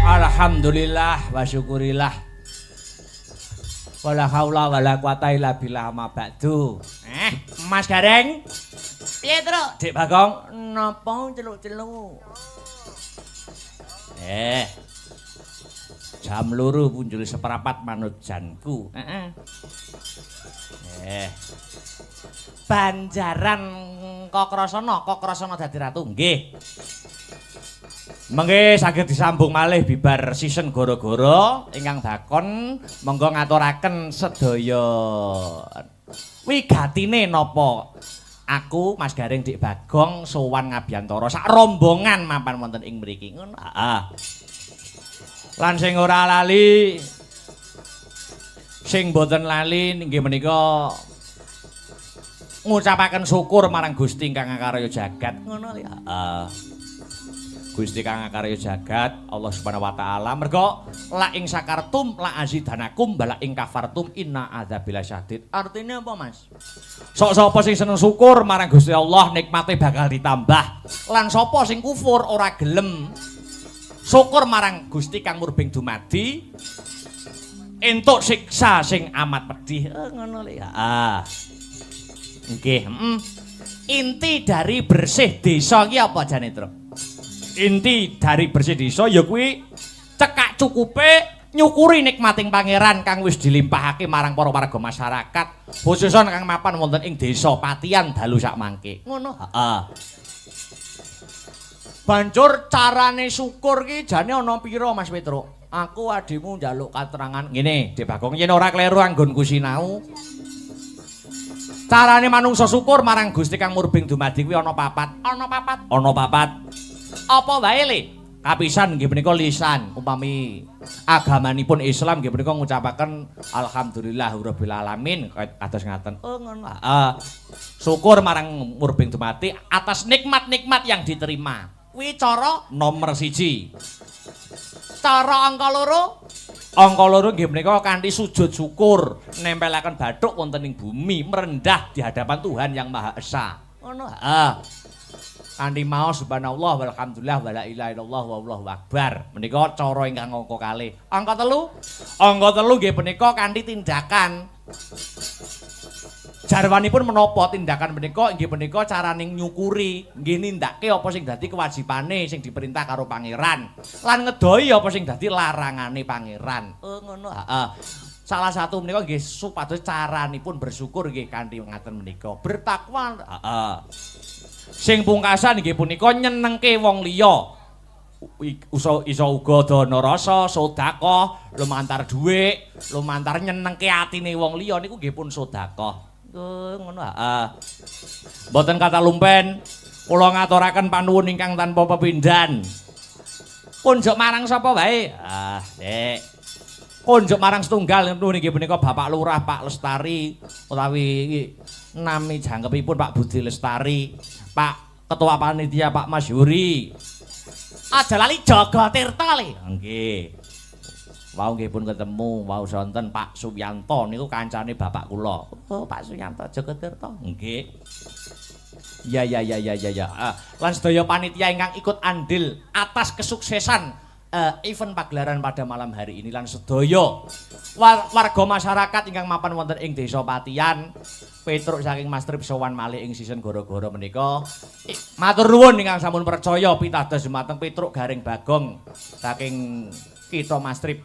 Alhamdulillah wa syukurillah. Wala haula wala quwata illa billah ma ba'du. Mas Gareng. Piye, Truk? Dik Bagong, napa celuk-celuk? Jam 2 punjul seprapat manut janku. Heeh. Banjaran Kokrasana, Kokrasana dadi ratu. Nggih. Mengke saged disambung malih bibar season gara-gara ingkang bakon monggo ngaturaken sedaya wigatine napa aku Mas Gareng Dik Bagong sowan ngabiyantara sak rombongan mapan wonten ing mriki ngono. Heeh. Lan sing ora lali sing boten lali inggih menika ngucapaken syukur marang Gusti ingkang akarya jagat ngono lho. Heeh. Gusti kang akarya jagat Allah Subhanahu wa taala mergo la ing sakartum la azidanakum bala ing kafartum inna adzabil syadid. Artine apa Mas? Sok sapa sing seneng syukur marang Gusti Allah nikmate bakal ditambah. Lan sapa sing kufur ora gelem syukur marang Gusti kang murbeng dumadi entuk siksa sing amat pedih. Ngono lho. Heeh. Nggih, heeh. Inti dari bersih desa ki apa jane, Truk? Inti dari bersih desa ya kuwi cekak cukupe nyukuri nikmating pangeran kang wis dilimpahake marang para warga masyarakat khususnya kang mapan wonten ing desa Patian dalu sakmangke. Ngono. Heeh. Banjur carane syukur ki jane ana pira Mas Petruk? Aku adimu njaluk katerangan ngene, Dik Bagong yen ora kleru anggonku sinau. Carane manungsa syukur marang Gusti kang murbeng dumadi kuwi ana papat. Ana papat. Ana papat. Apa wae le? Kapisan nggih menika lisan, upami agamanipun Islam nggih menika ngucapaken alhamdulillah rabbil alamin kados ngaten. Oh ngono. Heeh. Syukur marang murbeng dumadi atas nikmat-nikmat yang diterima. Kuwi cara nomor 1. Cara angka 2, angka 2 nggih menika kanthi sujud syukur, nempelaken bathuk wonten ing bumi, merendah di hadapan Tuhan Yang Maha Esa. Ngono. Heeh. Kanthi maos subhanallah walhamdulillah wala ilaha illallah wallahu akbar. Menika cara ingkang angka kalih. Angka 3, angka 3 nggih menika kanthi tindakan. Jarwanipun menapa tindakan menika inggih menika caraning nyukuri, nggih nindakake apa sing dadi kewajibane sing diperintah karo pangeran lan ngedohi apa sing dadi larangane pangeran. Oh ngono. Heeh. Salah satu menika nggih supados caranipun bersyukur nggih kanthi ngaten menika. Bertakwa. Heeh. Sing pungkasan nggih punika nyenengke wong liya. Iso uga dana rasa, sedekah, lumantar dhuwit, lumantar nyenengke atine wong liya niku nggih pun sedekah. Ngono heeh. Mboten kata lumpen, kula ngaturaken panuwun ingkang tanpa pepindhan. Kunjuk marang sapa wae? Ah, Dik. Kunjuk marang setunggal nuwun inggih punika Bapak Lurah Pak Lestari utawi nami jangkepipun Pak Budi Lestari, Pak Ketua Panitia Pak Mas Yuri. Aja lali Jaga Tirta le. Nggih. Wau nggih pun ketemu, wau sonten Pak Suyanto niku kancane bapak kula. Oh, Pak Suyanto Jaga Tirta. Nggih. Ya ya ya ya ya ya. Lan sedaya panitia ingkang ikut andil atas kesuksesan event pagelaran pada malam hari ini lan sedaya warga masyarakat ingkang mapan wonten ing Desa Patian Petruk saking Mas Trip sowan malih ing season gara-gara menika. Matur nuwun ingkang sampun percaya pitados dumateng Petruk Gareng Bagong saking kita Mas Trip.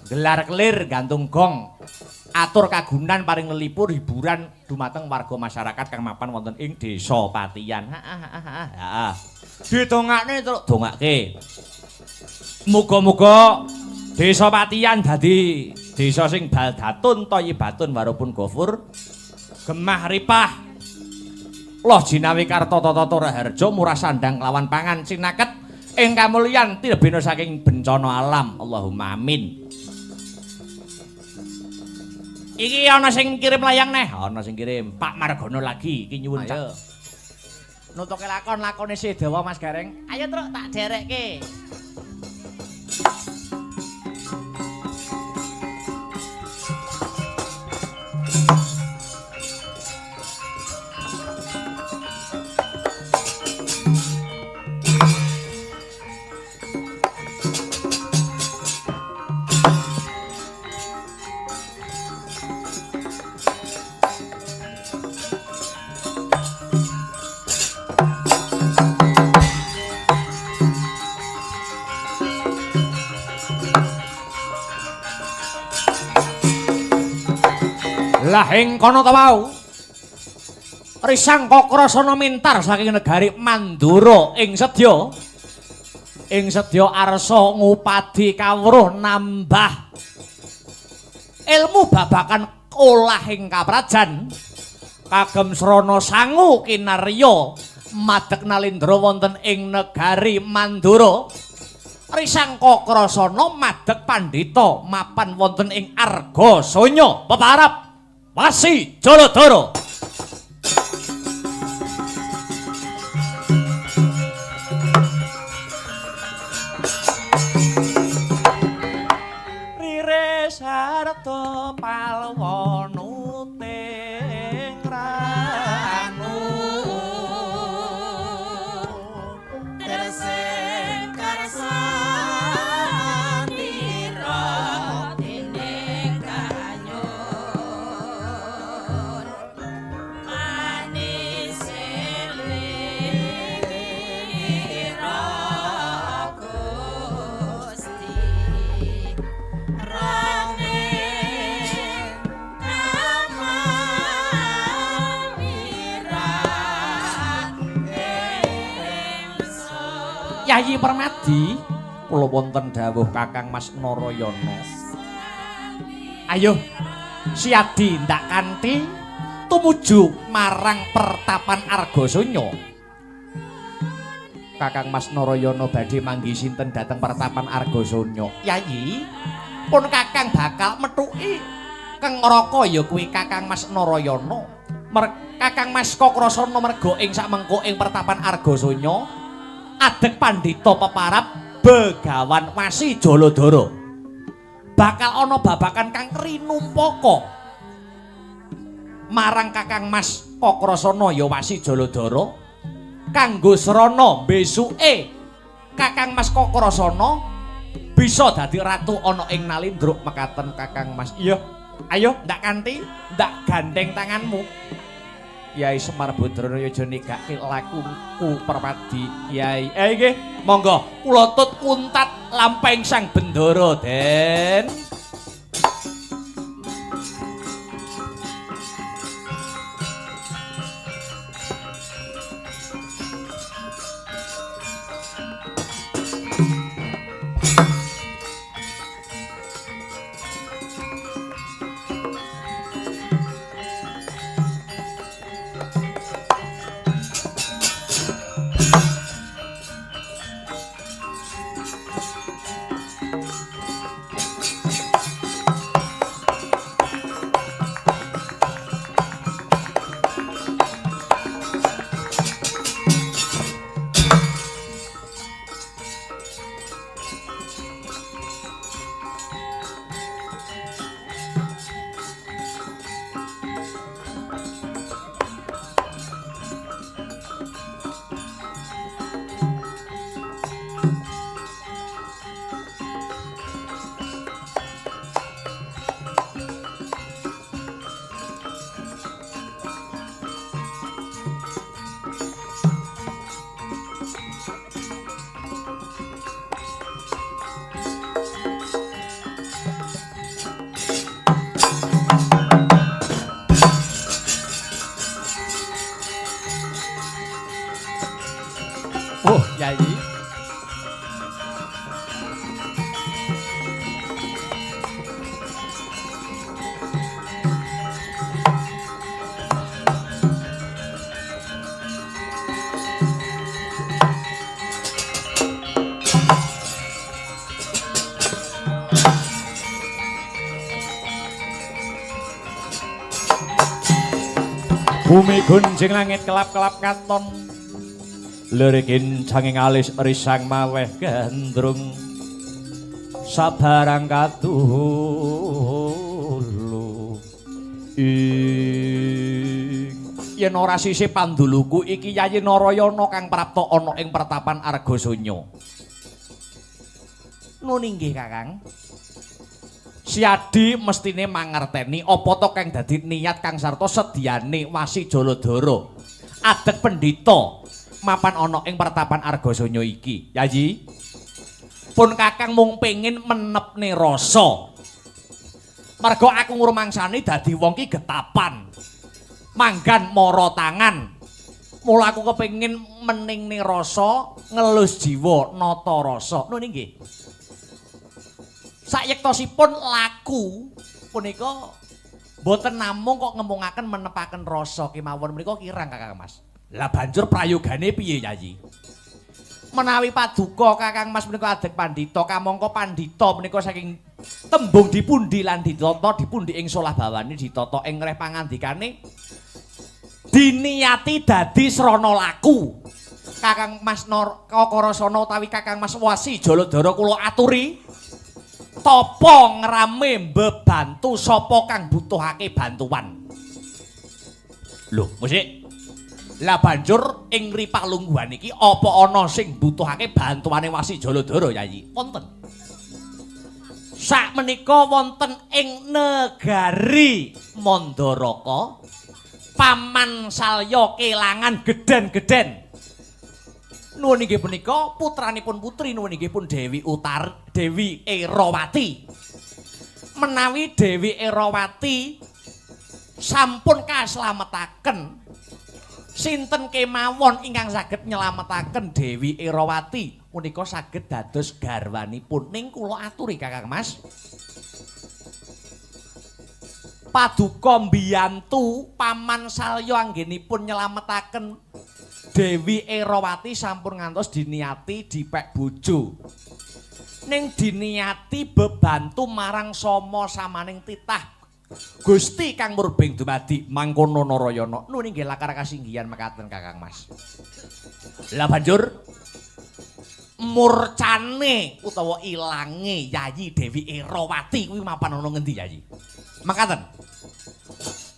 Gelar kelir gantung gong atur kagunan paring lelipur hiburan dumateng warga masyarakat kang mapan wonten ing Desa Patian. Heeh heeh. Didongakne truk dongake. Muga-muga Desa Patian dadi desa sing baldatun thayyibatun warupun gofur gemah ripah loh jinawi karta tata raharja murah sandang lawan pangan sinaket ing kamulyan tilebena saking bencana alam. Allahumma amin. Iki ana sing kirim layang neh, ana sing kirim Pak Margono lagi iki nyuwun cak. Nutuke lakon lakone Sedawa Mas Gareng. Ayo truk tak derekke. Lah ing kono ta wau. Risang Kakrasana mintar saking negari Mandura ing sedya. Ing sedya arsa ngupadi kawruh nambah ilmu babakan olahing kaprajan. Kagem srana sangu kinarya madeg nalindra wonten ing negari Mandura. Risang Kakrasana madeg pandhita mapan wonten ing Argasanya peparap Wasi Jaladara. Riris harta palwanuting ranu Tersing karsanira dening kanyun manis lira Gusti rame kamawira ingsun. Yayi Permadi, kula wonten dawuh Kakang Mas Narayana. Ayo, Siadi ndak kanthi tumuju marang pertapan Argasanya. Kakang Mas Narayana badhe manggi sinten dhateng pertapan Argasanya? Yayi, pun Kakang bakal methuki keng neraka ya kuwi Kakang Mas Narayana. Kakang Mas Kakrasana merga ing samengko ing pertapan Argasanya adeg pandhita peparap Begawan Wasi Jaladara. Bakal ana babakan kang rinumpaka marang Kakang Mas Kakrasana ya Wasi Jaladara kanggo srana besuke Kakang Mas Kakrasana bisa dadi ratu ana ing Nalindra mekaten Kakang Mas. Iya, ayo ndak kanthi, ndak gandeng tanganmu. Yai Semar Badrana aja nigake lakuku Permadi Yai. Nggih, monggo kula tut kuntat lampahing Sang Bendara, Den. Oh, Yai. Bumi gunjing langit kelap-kelap katon. Lirikin canging alis risang maweh gandrung. Sabarang katulu ing yen ora sisih panduluku iki Yayi Narayana kang prapta ana ing pertapan Argasanya. Nun inggih Kakang. Siadi mestine mangerteni apa to kang dadi niat kang sarta sediane Wasi Jaladara. Adeg pendhita mapan ana ing pertapan Argasanya iki. Yayi, pun Kakang mung pengin menepne rasa. Mergo aku ngrumangsani dadi wong ki getapan. Manggan mara tangan. Mula aku kepengin meningne rasa, ngelus jiwa nata rasa. Nun inggih. Sayektosipun laku punika mboten namung kok ngemungaken menepaken rasa kemawon menika kirang Kakang Mas. Lah banjur prayogane piye Yayi? Menawi paduka Kakang Mas menika adeg pandhita, kamangka pandhita menika saking tembung dipundi lan ditata dipundi ing solah bawane ditata ing reh pangandikane diniati dadi srana laku. Kakang Mas Kakarasana utawi Kakang Mas Wasi Jaladara kula aturi tapa ngrame mbebantu sapa kang butuhake bantuan. Lho, musik. Lah banjur ing ripalungguhan iki apa ana sing butuhake bantuane Wasi Jaladara Yayi? Wonten. Sakmenika wonten ing negari Mandaraka, Paman Salya kelangan gedhen-gedhen. Nuwun inggih punika putranipun putri nuwun inggih pun Dewi Utar, Dewi Erawati. Menawi Dewi Erawati sampun kaslametaken, sinten kemawon ingkang saged nyelametaken Dewi Erawati punika saged dados garwanipun. Ning kula aturi Kakang Mas, paduka mbiyantu Paman Salya anggenipun nyelametaken Dewi Erawati sampun ngantos diniati dipek bojo. Ning diniati bebantu marang sama samaning titah Gusti kang murbeng dumadi mangkono Narayana. Nun inggih lakar kasinggihan mekaten Kakang Mas. Lah banjur murcane utawa ilange Yayi Dewi Erawati kuwi mapan ana ngendi Yayi? Mekaten.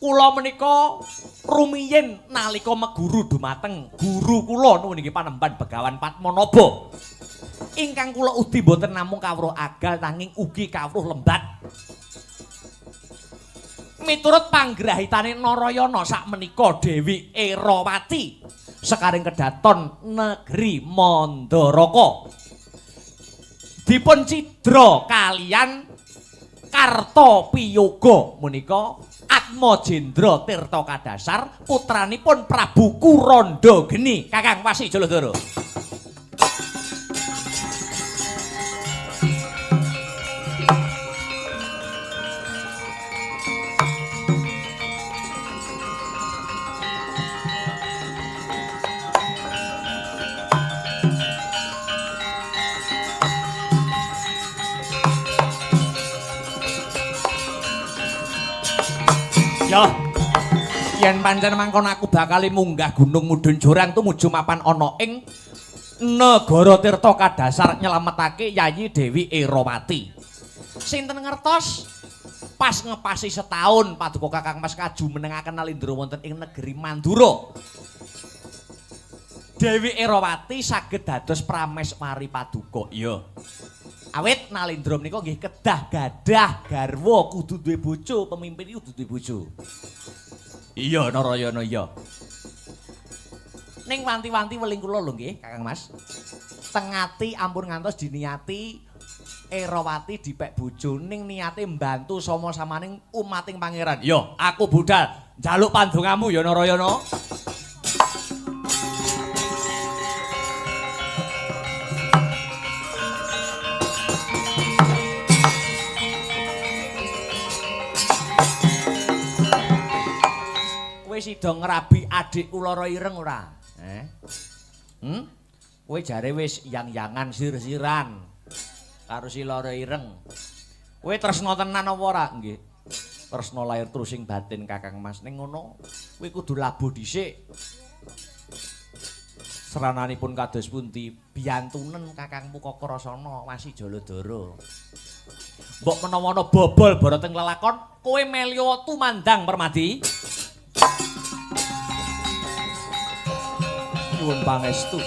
Kula menika rumiyin nalika meguru dumateng guru kula nuwun inggih panembahan Begawan Padmanaba. Ingkang kula udi mboten namung kawruh agal nanging ugi kawruh lembat. Miturut panggrahitane Narayana sakmenika Dewi Erawati sekaring kedaton negeri Mandaraka dipun cidra kalian Kartopiyoga menika Atmajendra Tirta Kadasar putranipun Prabu Kurandageni. Kakang Wasi Jaladara. Yo, yen pancen mangkono aku bakal munggah gunung mudhun jurang tumuju mapan ana ing negara Tirta Kadasar nyelametake Yayi Dewi Erawati. Sinten ngertos pas ngepasi setahun paduka Kakang Mas kaju menengaken Nalindra wonten ing negeri Mandura. Dewi Erawati saged dados prameswari paduka. Iya. Awit Nalindra menika nggih kedah gadah garwa kudu duwe bojo, pemimpin iki kudu duwe bojo. Iya Narayana iya. Ning wanti-wanti weling kula lho nggih Kakang Mas. Tengati ampun ngantos diniati Erawati dipek bojo ning niate mbantu sama-samaning umating pangeran. Yo, aku budal njaluk pandongamu ya Narayana. Kowe sida ngrabi adikku Lara Ireng ora? Kowe jare wis yang-yangan sir-siran karo si Lara Ireng. Kowe tresna tenan apa ora? Nggih. Tresna lahir trusing batin Kakang Mas. Ning ngono kowe kudu labuh dhisik. Serananipun kados pundi? Biyantunen Kakangmu Kakarasana Wasi Jaladara. Mbok menawa ana bobol bara teng lelakon, kowe melio tumandang Permadi. Nyuwun pangestu.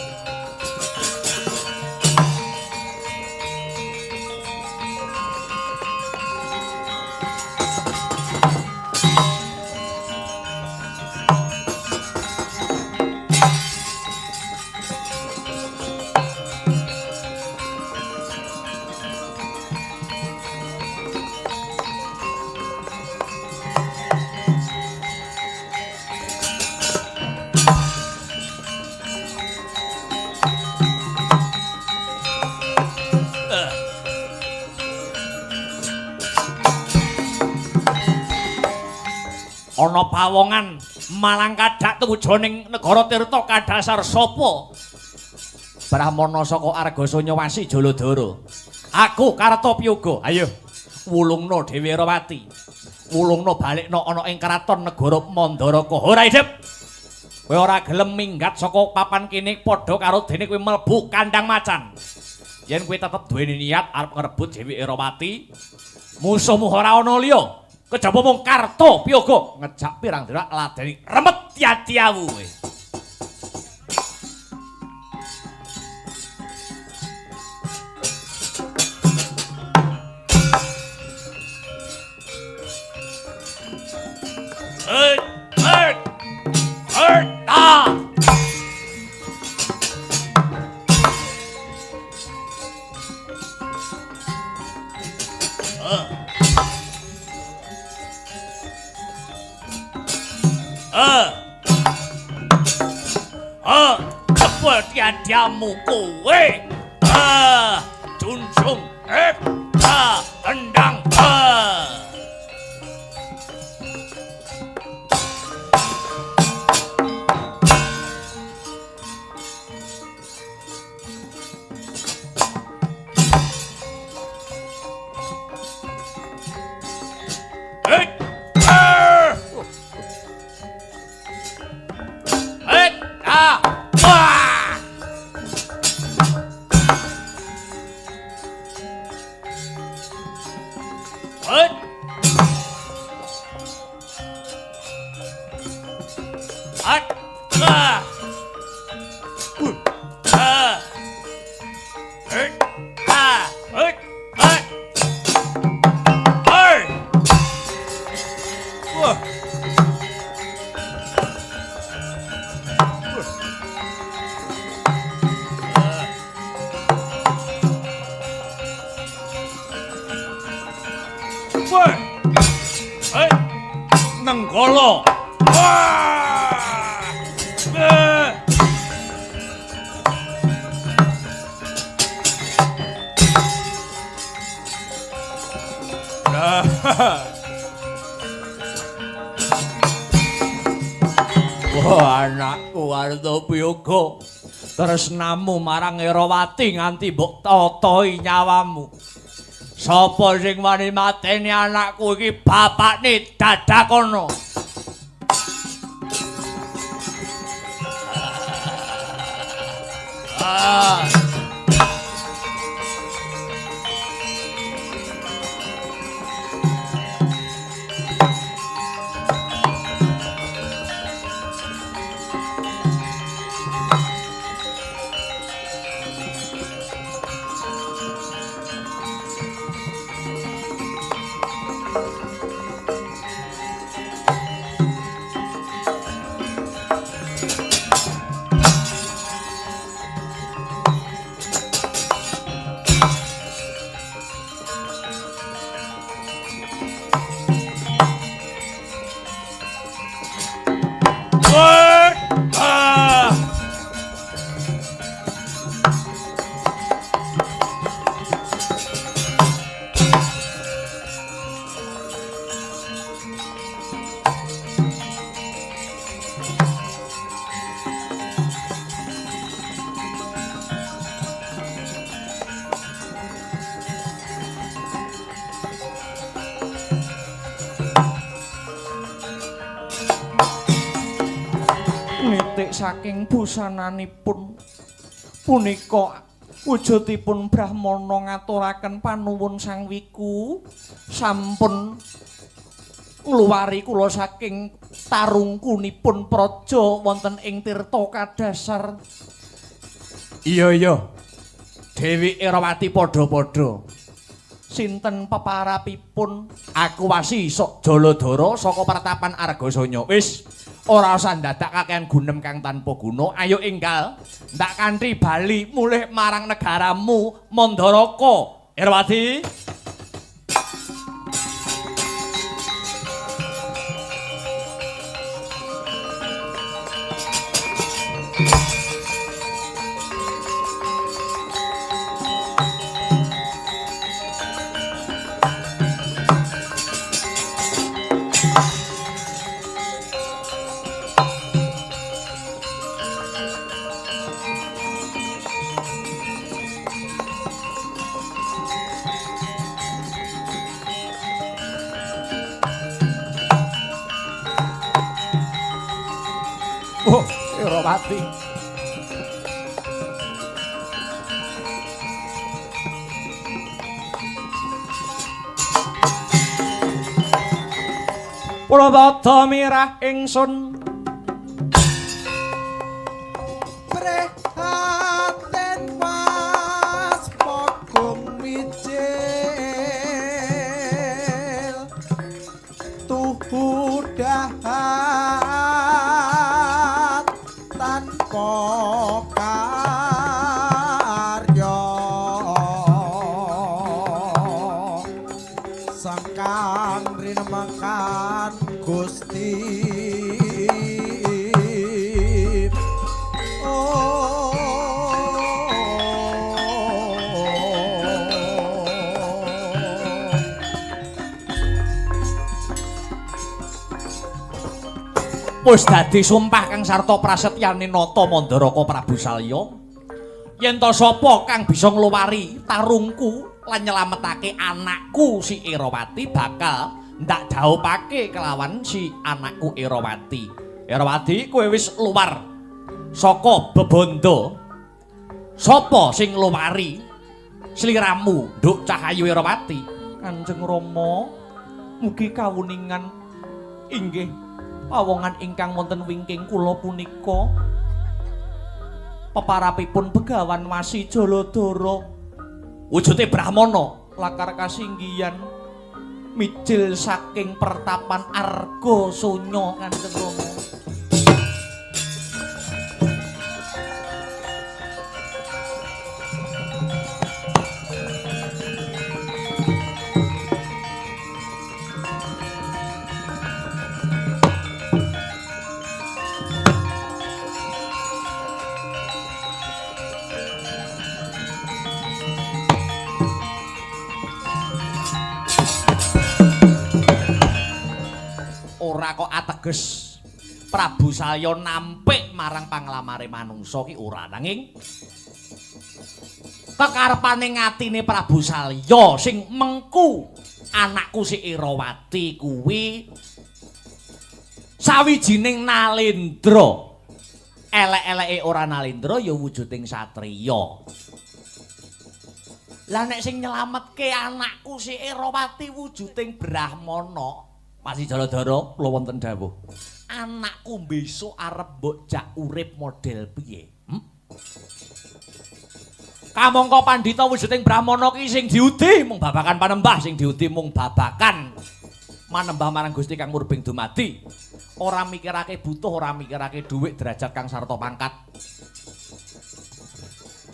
Ana pawongan malang kadak tumuju ning negara Tirta kadasar sapa? Brahmana saka Argasanya Wasi Jaladara. Aku Kartapyoga. Ayo wulungna Dewi Erawati. Wulungna balikna ana ing kraton negara Mandaraka. Ora idep. Kowe ora gelem minggat saka papan kene padha karo dene kowe mlebu kandang macan. Yen kowe tetep duweni niat arep ngrebut Dewi Erawati, musuhmu ora ana liya kejaba mung Kartapyoga. Ngejak pirang dina ladeni remet tiatiawu kowe. Hei, hei, hei, ah! Kepul tiadamu kowe. Junjung, tendang. Nenggala. Wah, anakku Kartapyoga, tresnamu marang Erawati nganti mbok totoi nyawamu. Sapa sing wani mateni anakku iki bapakne dadakono. Nitik saking busananipun punika wujudipun Brahmana ngaturaken panuwun Sang Wiku sampun ngluwari kula saking tarungkunipun praja wonten ing Tirta Kadasar. Iya iya, Dewi Erawati padha-padha. Sinten peparapipun? Aku wasi sok Jaladara saka pertapan Argasanya. Wis ora usah ndadak kakean gunem kang tanpa guna. Ayo enggal ndak kanthi bali mulih marang negaramu Mandaraka. Erawati. Oh, Irawati. Purwada mirah ingsun prihatin was pogong mijil tuhu dahat tanpa karya sangkang rinemakan Gusti. Wis dadi sumpah kang sarta prasetyane nata Mandaraka Prabu Salya yen to sapa kang bisa ngluwari tarungku lan nyelametake anakku si Irawati bakal ndak dhaupake kelawan si anakku Irawati. Irawati, kowe wis luwar saka bebanda. Sapa sing ngluwari sliramu, Nduk Cahayu Irawati? Kanjeng Rama, mugi kawuningan inggih pawongan ingkang wonten wingking kula punika peparapipun Begawan Wasi Jaladara wujude Brahmana lakar kasinggihan mijil saking pertapan Arga Sunya. Kanjeng Rama, ora kok ateges Prabu Salya nampik marang panglamare manungsa ki ora, nanging kekarepane ngatine Prabu Salya sing mengku anakku si Irawati kuwi sawijining nalendra. Elek-eleke ora nalendra ya wujuding satriya. Lah nek sing nyelametke anakku si Irawati wujuding Brahmana, Pasi Jaladara, kula wonten dawuh. Anakku besok arep mbok jak urip model piye? Kamangka pandhita wujuding Brahmana ki sing diudi mung babakan panembah, sing diudi mung babakan manembah marang Gusti kang murbeng dumadi. Ora mikirake butuh, ora mikirake dhuwit, derajat kang sarta pangkat.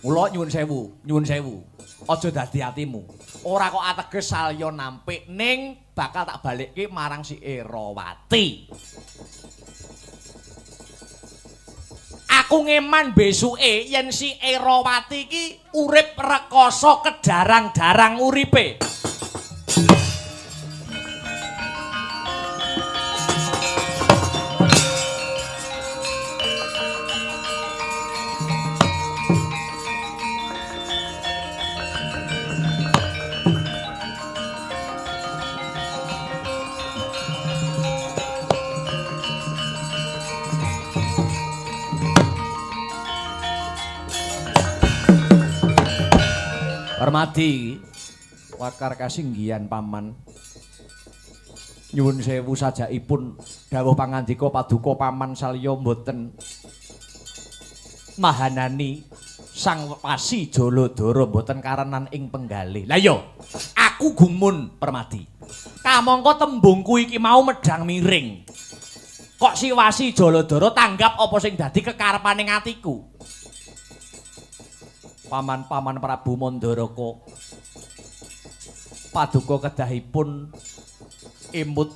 Mula nyuwun sewu, nyuwun sewu. Aja dadi atimu. Ora kok ateges Salya nampik ning bakal tak balikke marang si Irawati. Aku ngeman besuke yen si Irawati iki urip rekoso kedarang-darang uripe. Permadi wakar kasinggihan paman. Nyuwun sewu sajakipun dawuh pangandika paduka paman Salya mboten mahanani Sang Wasi Jaladara mboten karenan ing penggalih. Lah iya, aku gumun Permadi. Kamangka tembungku iki mau medhang miring. Kok si Wasi Jaladara tanggap apa sing dadi kekarepane atiku? Paman-paman Prabu Mandaraka, paduka kedahipun emut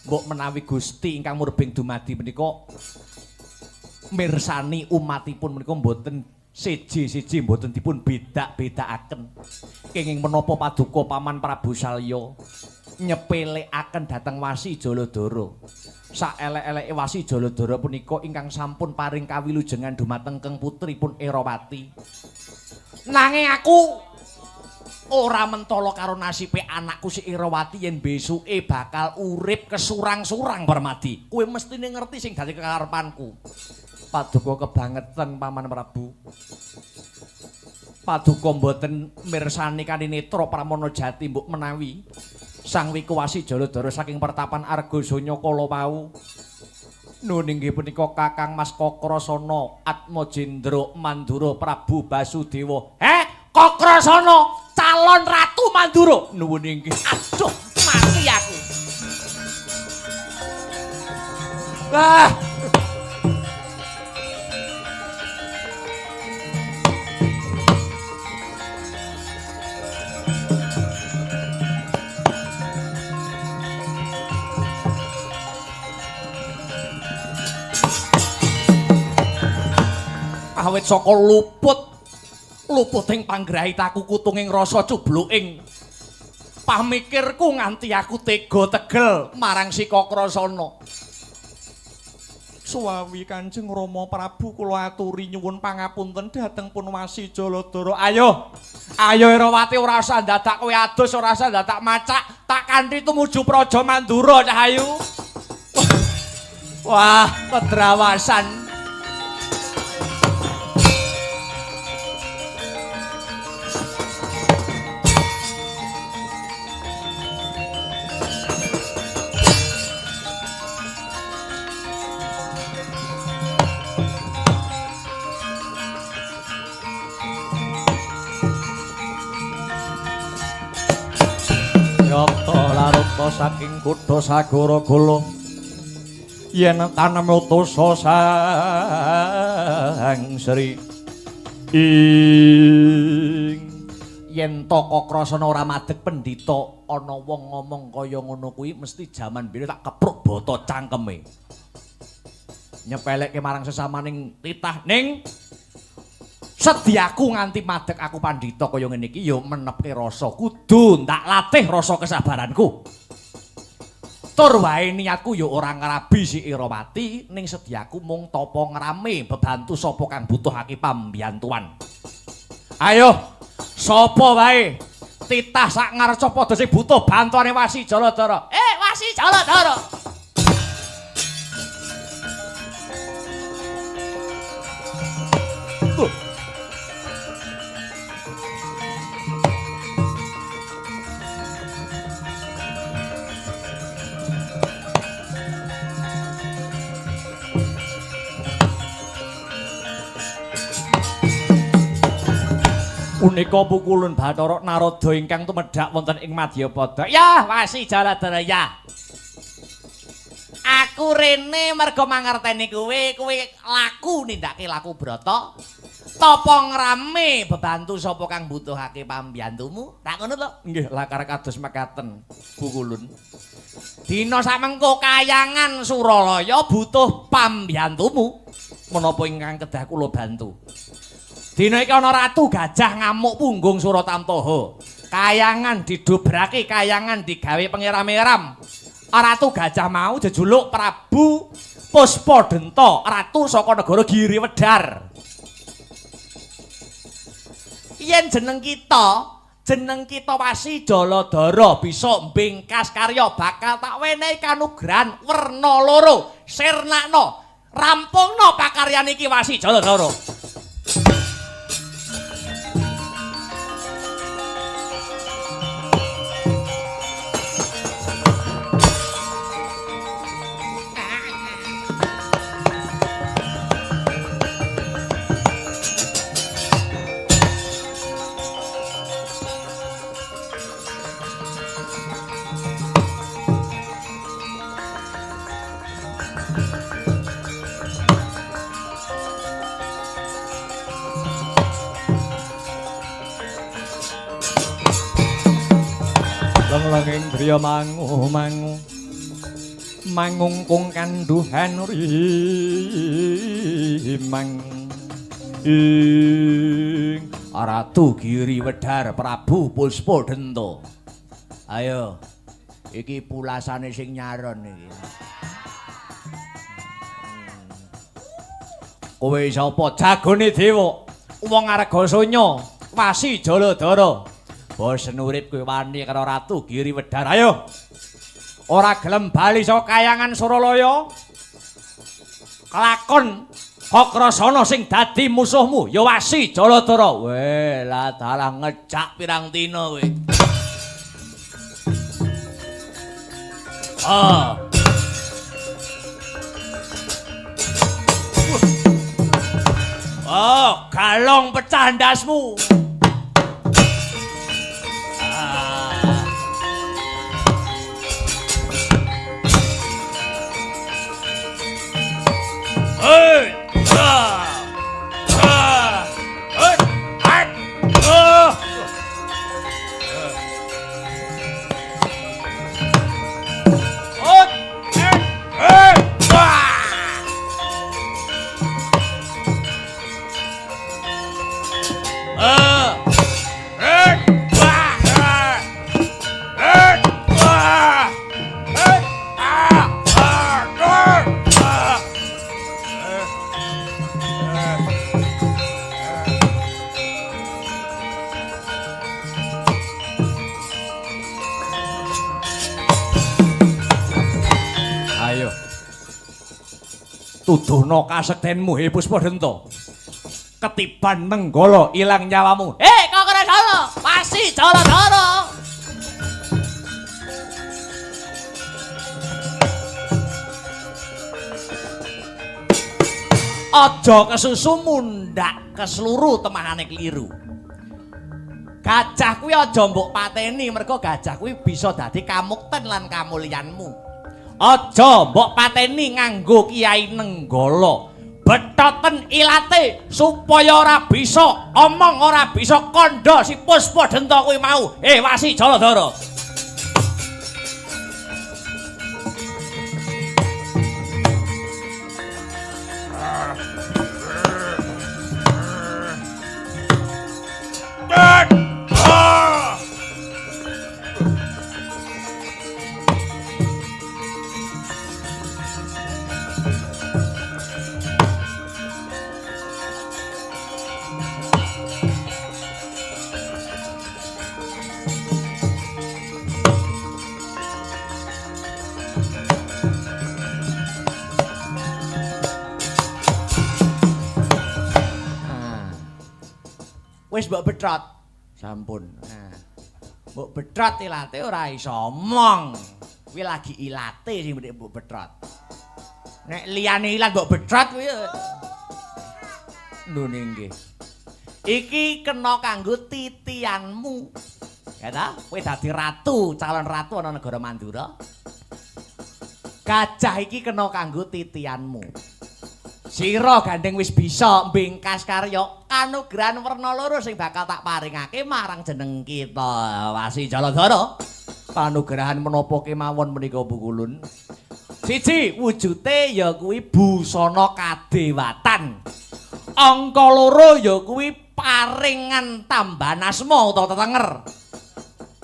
mbok menawi Gusti ingkang murbeng dumadi menika mirsani umatipun menika mboten siji-siji mboten dipun bedak-bedakaken. Kenging menapa paduka paman Prabu Salya nyepelekaken dhateng Wasi Jaladara. Saelek-eleke Wasi Jaladara punika ingkang sampun paring kawilujengan dumateng Keng putripun Irawati. Nanging aku ora mentala karo nasibe anakku si Irawati yen besuke bakal urip kesurang-surang Permadi. Kowe mestine ngerti sing dadi kekarepanku. Paduka kebangetan Paman Prabu. Paduka mboten mirsani kaninetra Pramana Jati mbok menawi Sang Wikuwasi Jaladara saking pertapan Argasanya kala wau. Nun inggih punika Kakang Mas Kakrasana Atmajendra Mandura Prabu Basudewa. Heh, Kakrasana calon Ratu Mandura. Nuwun inggih. Aduh, mati aku. Wah. Awit saka luput luputing panggrahitaku kutunging rasa cubluking pamikirku nganti aku tega tegel marang si Kakrasana. Suwawi Kanjeng Rama Prabu kula aturi nyuwun pangapunten dhateng pun Wasi Jaladara. Ayo, ayo Irawati, ora usah dadak kowe adus, ora usah dadak macak, tak kanthi tumuju Praja Mandura cah ayu. Wah, kedrawasan. Larata saking kutha Sagara Gala yen tanem utusa Sang Sri ing yen to Kakrasana ora madeg pendhita ana wong ngomong kaya ngono kuwi mesti jaman biyen tak kepruk bata cangkeme nyepelekke marang sesamaning titah ning sediaku nganti madeg aku pandhita kaya ngene iki ya menepke rasa kudu ndak latih rasa kesabaranku. Tur wae niatku ya ora ngrabi si Irawati ning sediaku mung tapa ngrame bebantu sapa kang butuhake pambiyantuan. Ayo sapa wae titah sak ngarca padha sing butuh bantuane Wasi Jaladara. Wasi Jaladara. Punika pukulun Bathara Narada ingkang tumedhak wonten ing Madyapada. Ya, Wasi Jaladara ya. Aku rene merga mangerteni kowe, kowe laku nindakake laku brata. Tapa ngrame bebantu sapa kang mbutuhake pambiyantumu? Tak ngono to? Nggih, lakar kados mekaten pukulun. Dina samengko kayangan Suralaya butuh pambiyantumu. Menapa ingkang kedah kula bantu? Dina iki ana Ratu Gajah ngamuk punggung Suratamtaha. Kayangan didobrake, kayangan digawe pengeram-eram. Ratu Gajah mau jejuluk Prabu Puspadenta, ratu saka negara Giriwedhar. Yen jeneng kita Wasi Jaladara bisa mbingkas karya bakal tak wenehi kanugrahan werna loro. Sirnakno, rampungno pakaryan iki Wasi Jaladara. Lenging griya mangu-mangu mangungkung kanduhan rimang ing Ratu Giriwedhar Prabu Puspadenta. Ayo, iki pulasane sing nyaron iki. Kowe sapa? Jagone dewa wong Argasanya Wasi Jaladara. Bosen urip kowe wani karo Ratu Giriwedhar. Ayo. Ora gelem bali saka kayangan Suralaya. Kelakon Kakrasana sing dadi musuhmu ya Wasi Jaladara. Weh, lah dalah ngejak pirang dina kowe. Ah. Oh, galong pecah ndasmu. Ah. Hei. Ah. Ah. Hei. Ah. Ah. Ayo. Tuduhno kasektenmu he Puspadenta. Ketiban Nenggala ilang nyawamu. Hei, Kakrasana, Wasi Jaladara. Aja kesusu mundhak kesluru temahane kliru. Gajah kuwi aja mbok pateni mergo gajah kuwi bisa dadi kamukten lan kamulyanmu. Aja mbok pateni nganggo Kiai Nenggala. Bethoten ilate supaya ora bisa omong, ora bisa kandha si Puspadenta kuwi mau. Wasi Jaladara. Wis mbok betrot. Sampun. Nah. Mbok betrot ilate ora iso omong. Kuwi lagi ilate sing mbok betrot. Nek liyane ilat mbok betrot kuwi lho nggih. Iki kena kanggo titianmu. Ya ta? Kowe dadi ratu, calon ratu ana negara Mandura. Gajah iki kena kanggo titianmu. Sira gandeng wis bisa mbingkas karya kanugrahan werna loro sing bakal tak paringake marang jeneng kita Wasi Jaladara. Panugrahan menapa kemawon menika Bukulun? Siji, wujute ya kuwi busana kadewatan. Angka loro ya kuwi paringan tambahan asma utawa tetenger.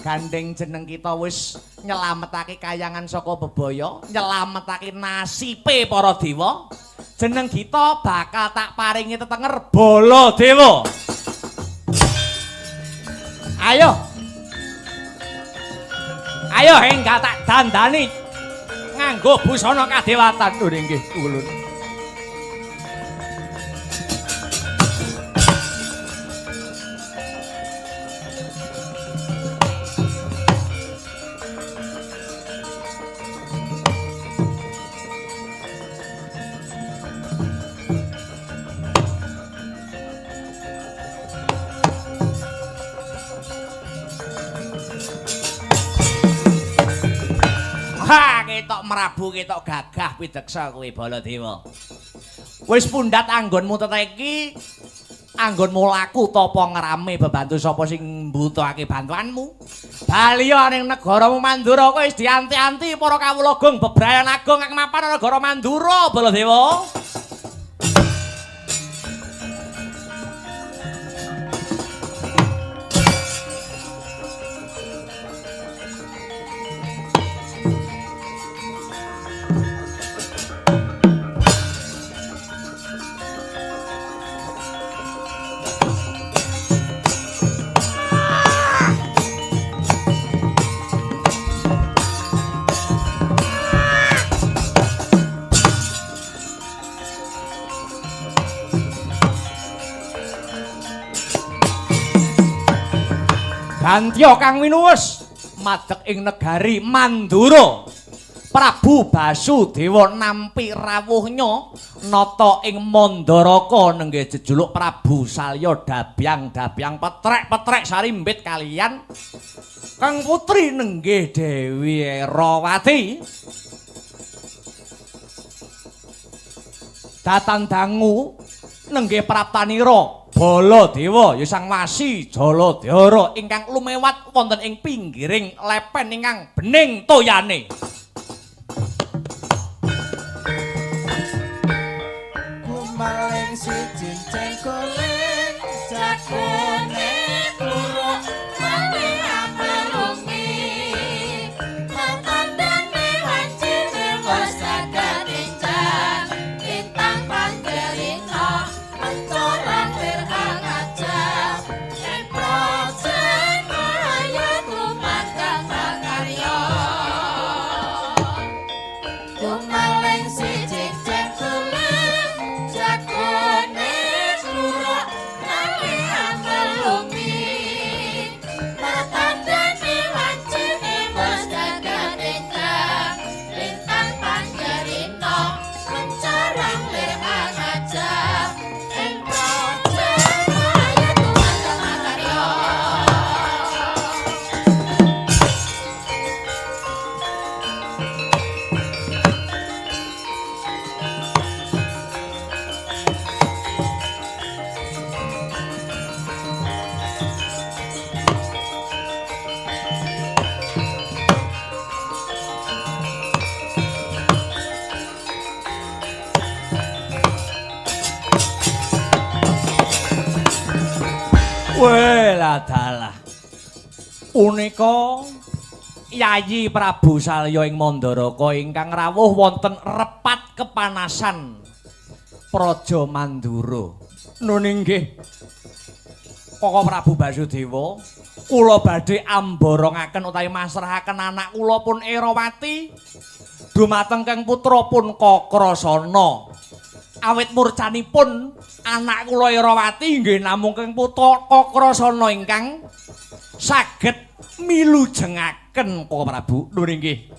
Gandeng jeneng kita wis nyelametake kayangan saka bebaya, nyelametake nasibe para dewa. Jeneng kita bakal tak paringi tetenger Baladewa. Ayo. Ayo hingga tak dandani nganggo busana kadewatan. Lho nggih, kula. Ha, ketok merabu, ketok gagah pideksa kowe Baladewa. Wis pundhat anggonmu teteki, anggonmu laku tapa ngrame bebantu sapa sing mbutuhake bantuanmu. Baliya ning negaramu Mandura kowe wis dianti-anti para kawula agung bebrayan agung kang mapan negara Mandura Baladewa. Gantya kang winuwes madeg ing negari Mandura. Prabu Basudewa nampi rawuhnya nata ing Mandaraka nenggih jejuluk Prabu Salya dabyang-dabyang petrek-petrek sarimbit kaliyan Kang Putri nenggih Dewi Erawati. Datan dangu nenggih praptanira Baladewa ya Sang Wasi Jaladara ingkang lumewat wonten ing pinggiring lepen ingkang bening toyane. Gumaling si cincin kuling jagone kluruk mawe amelungi matandane wancine wis kaninjan lintang panggerina mencorang lir angajab ing prajan ayo tumandang makarya. Gumaling si cincin kuling jagone kluruk mawe amelungi matandane wancine wis kaninjan lintang panggerina mencorang lir angajab ing prajan ayo tumandang makarya. Weladalah. Punika Yayi Prabu Salya ing Mandaraka ingkang rawuh wonten repat kepanasan Praja Mandura. Nun inggih Koko Prabu Basudewa, kula badhe amborongaken utawi masrahaken anak kula pun Erawati dumateng Kang putra pun Kakrasana. Awit murcanipun anak kula Erawati nggih namung Kang putra Kakrasana ingkang saged milujengaken Koko Prabu. Nun inggih.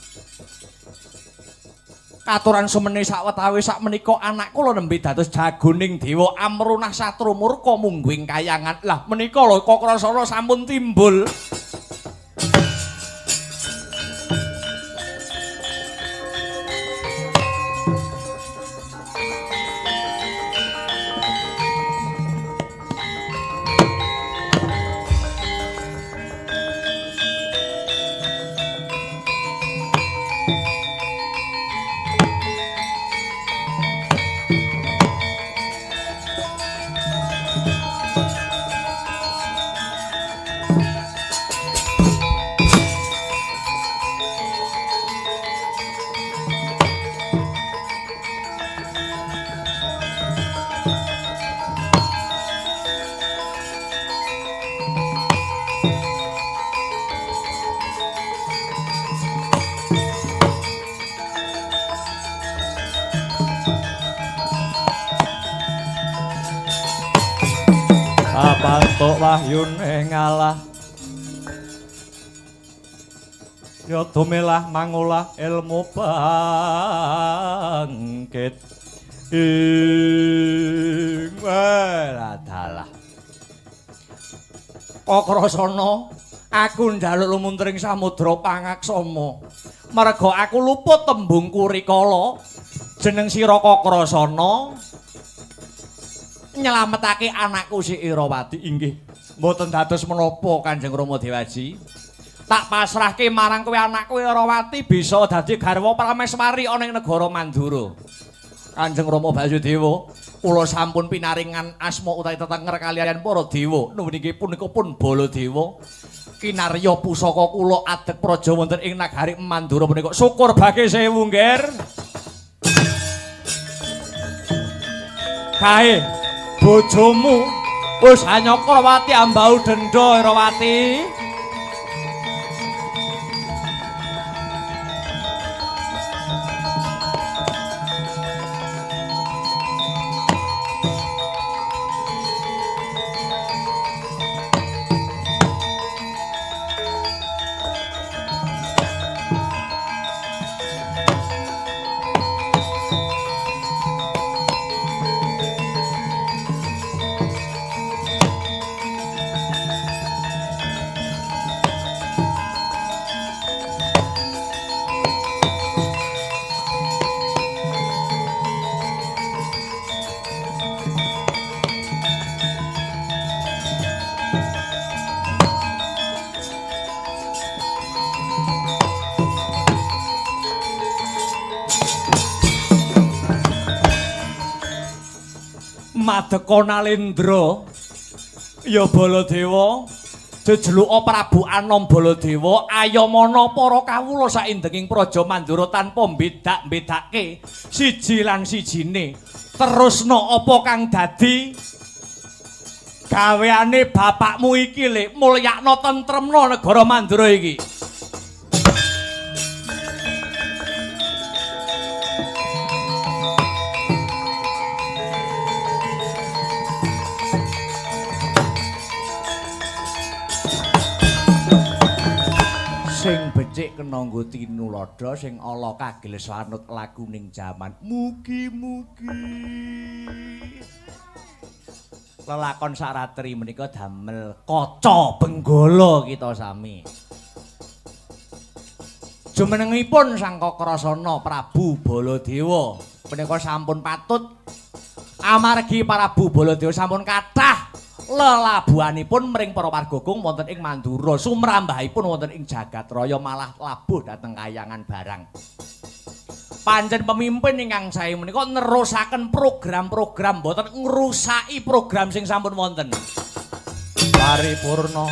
Katuran sumene sawetawis sakmenika anak kula nembe dados jagoning dewa amrunah satru murka mungguing kayangan. Lah menika lho Kakrasana sampun timbul. Kapantuk wahyune ngalah ya dumelah mangolah ilmu bangkit ing weladalah. Kakrasana aku njaluk lumuntring samudra pangaksama merga aku luput tembung kurikala jeneng sira Kakrasana nyelametake anakku si Irawati. Inggih mboten dados menapa Kanjeng Rama Dewaji, tak pasrahke marang kowe anakku Irawati bisa dadi garwa prameswari ana ing negara Mandura. Kanjeng Rama Basudewa, kula sampun pinaringan asma utawi tetenger kaliyan para dewa. Nuwun inggih punika pun Baladewa kinarya pusaka kula adeg praja wonten ing nagari Mandura punika. Syukur bage sewu ngger. Kae bojomu wis Hanyakrawati ambau denda Erawati. Madeka Nalendra ya Baladewa, jejeluka Prabu Anom Baladewa, ayamana para kawula saindenging Praja Mandura tanpa mbedak-mbedake siji lan sijine. Terusna apa kang dadi gaweane bapakmu iki le, mulyakna tentremna negara Mandura iki. Sing becik kena nggo tinuladha, sing ala kageles anut lakuning jaman. Mugi-mugi lelakon saratri menika damel kaca benggala kita sami. Jumenengipun Sang Kakrasana Prabu Baladewa menika sampun patut amargi Prabu Baladewa sampun kathah lelabuhanipun mring para warga gung wonten ing Mandura, sumrambahipun wonten ing jagat raya malah labuh dhateng kayangan barang. Pancen pemimpin ingkang sae menika nerusaken program-program, boten ngrusaki program sing sampun wonten. Paripurna.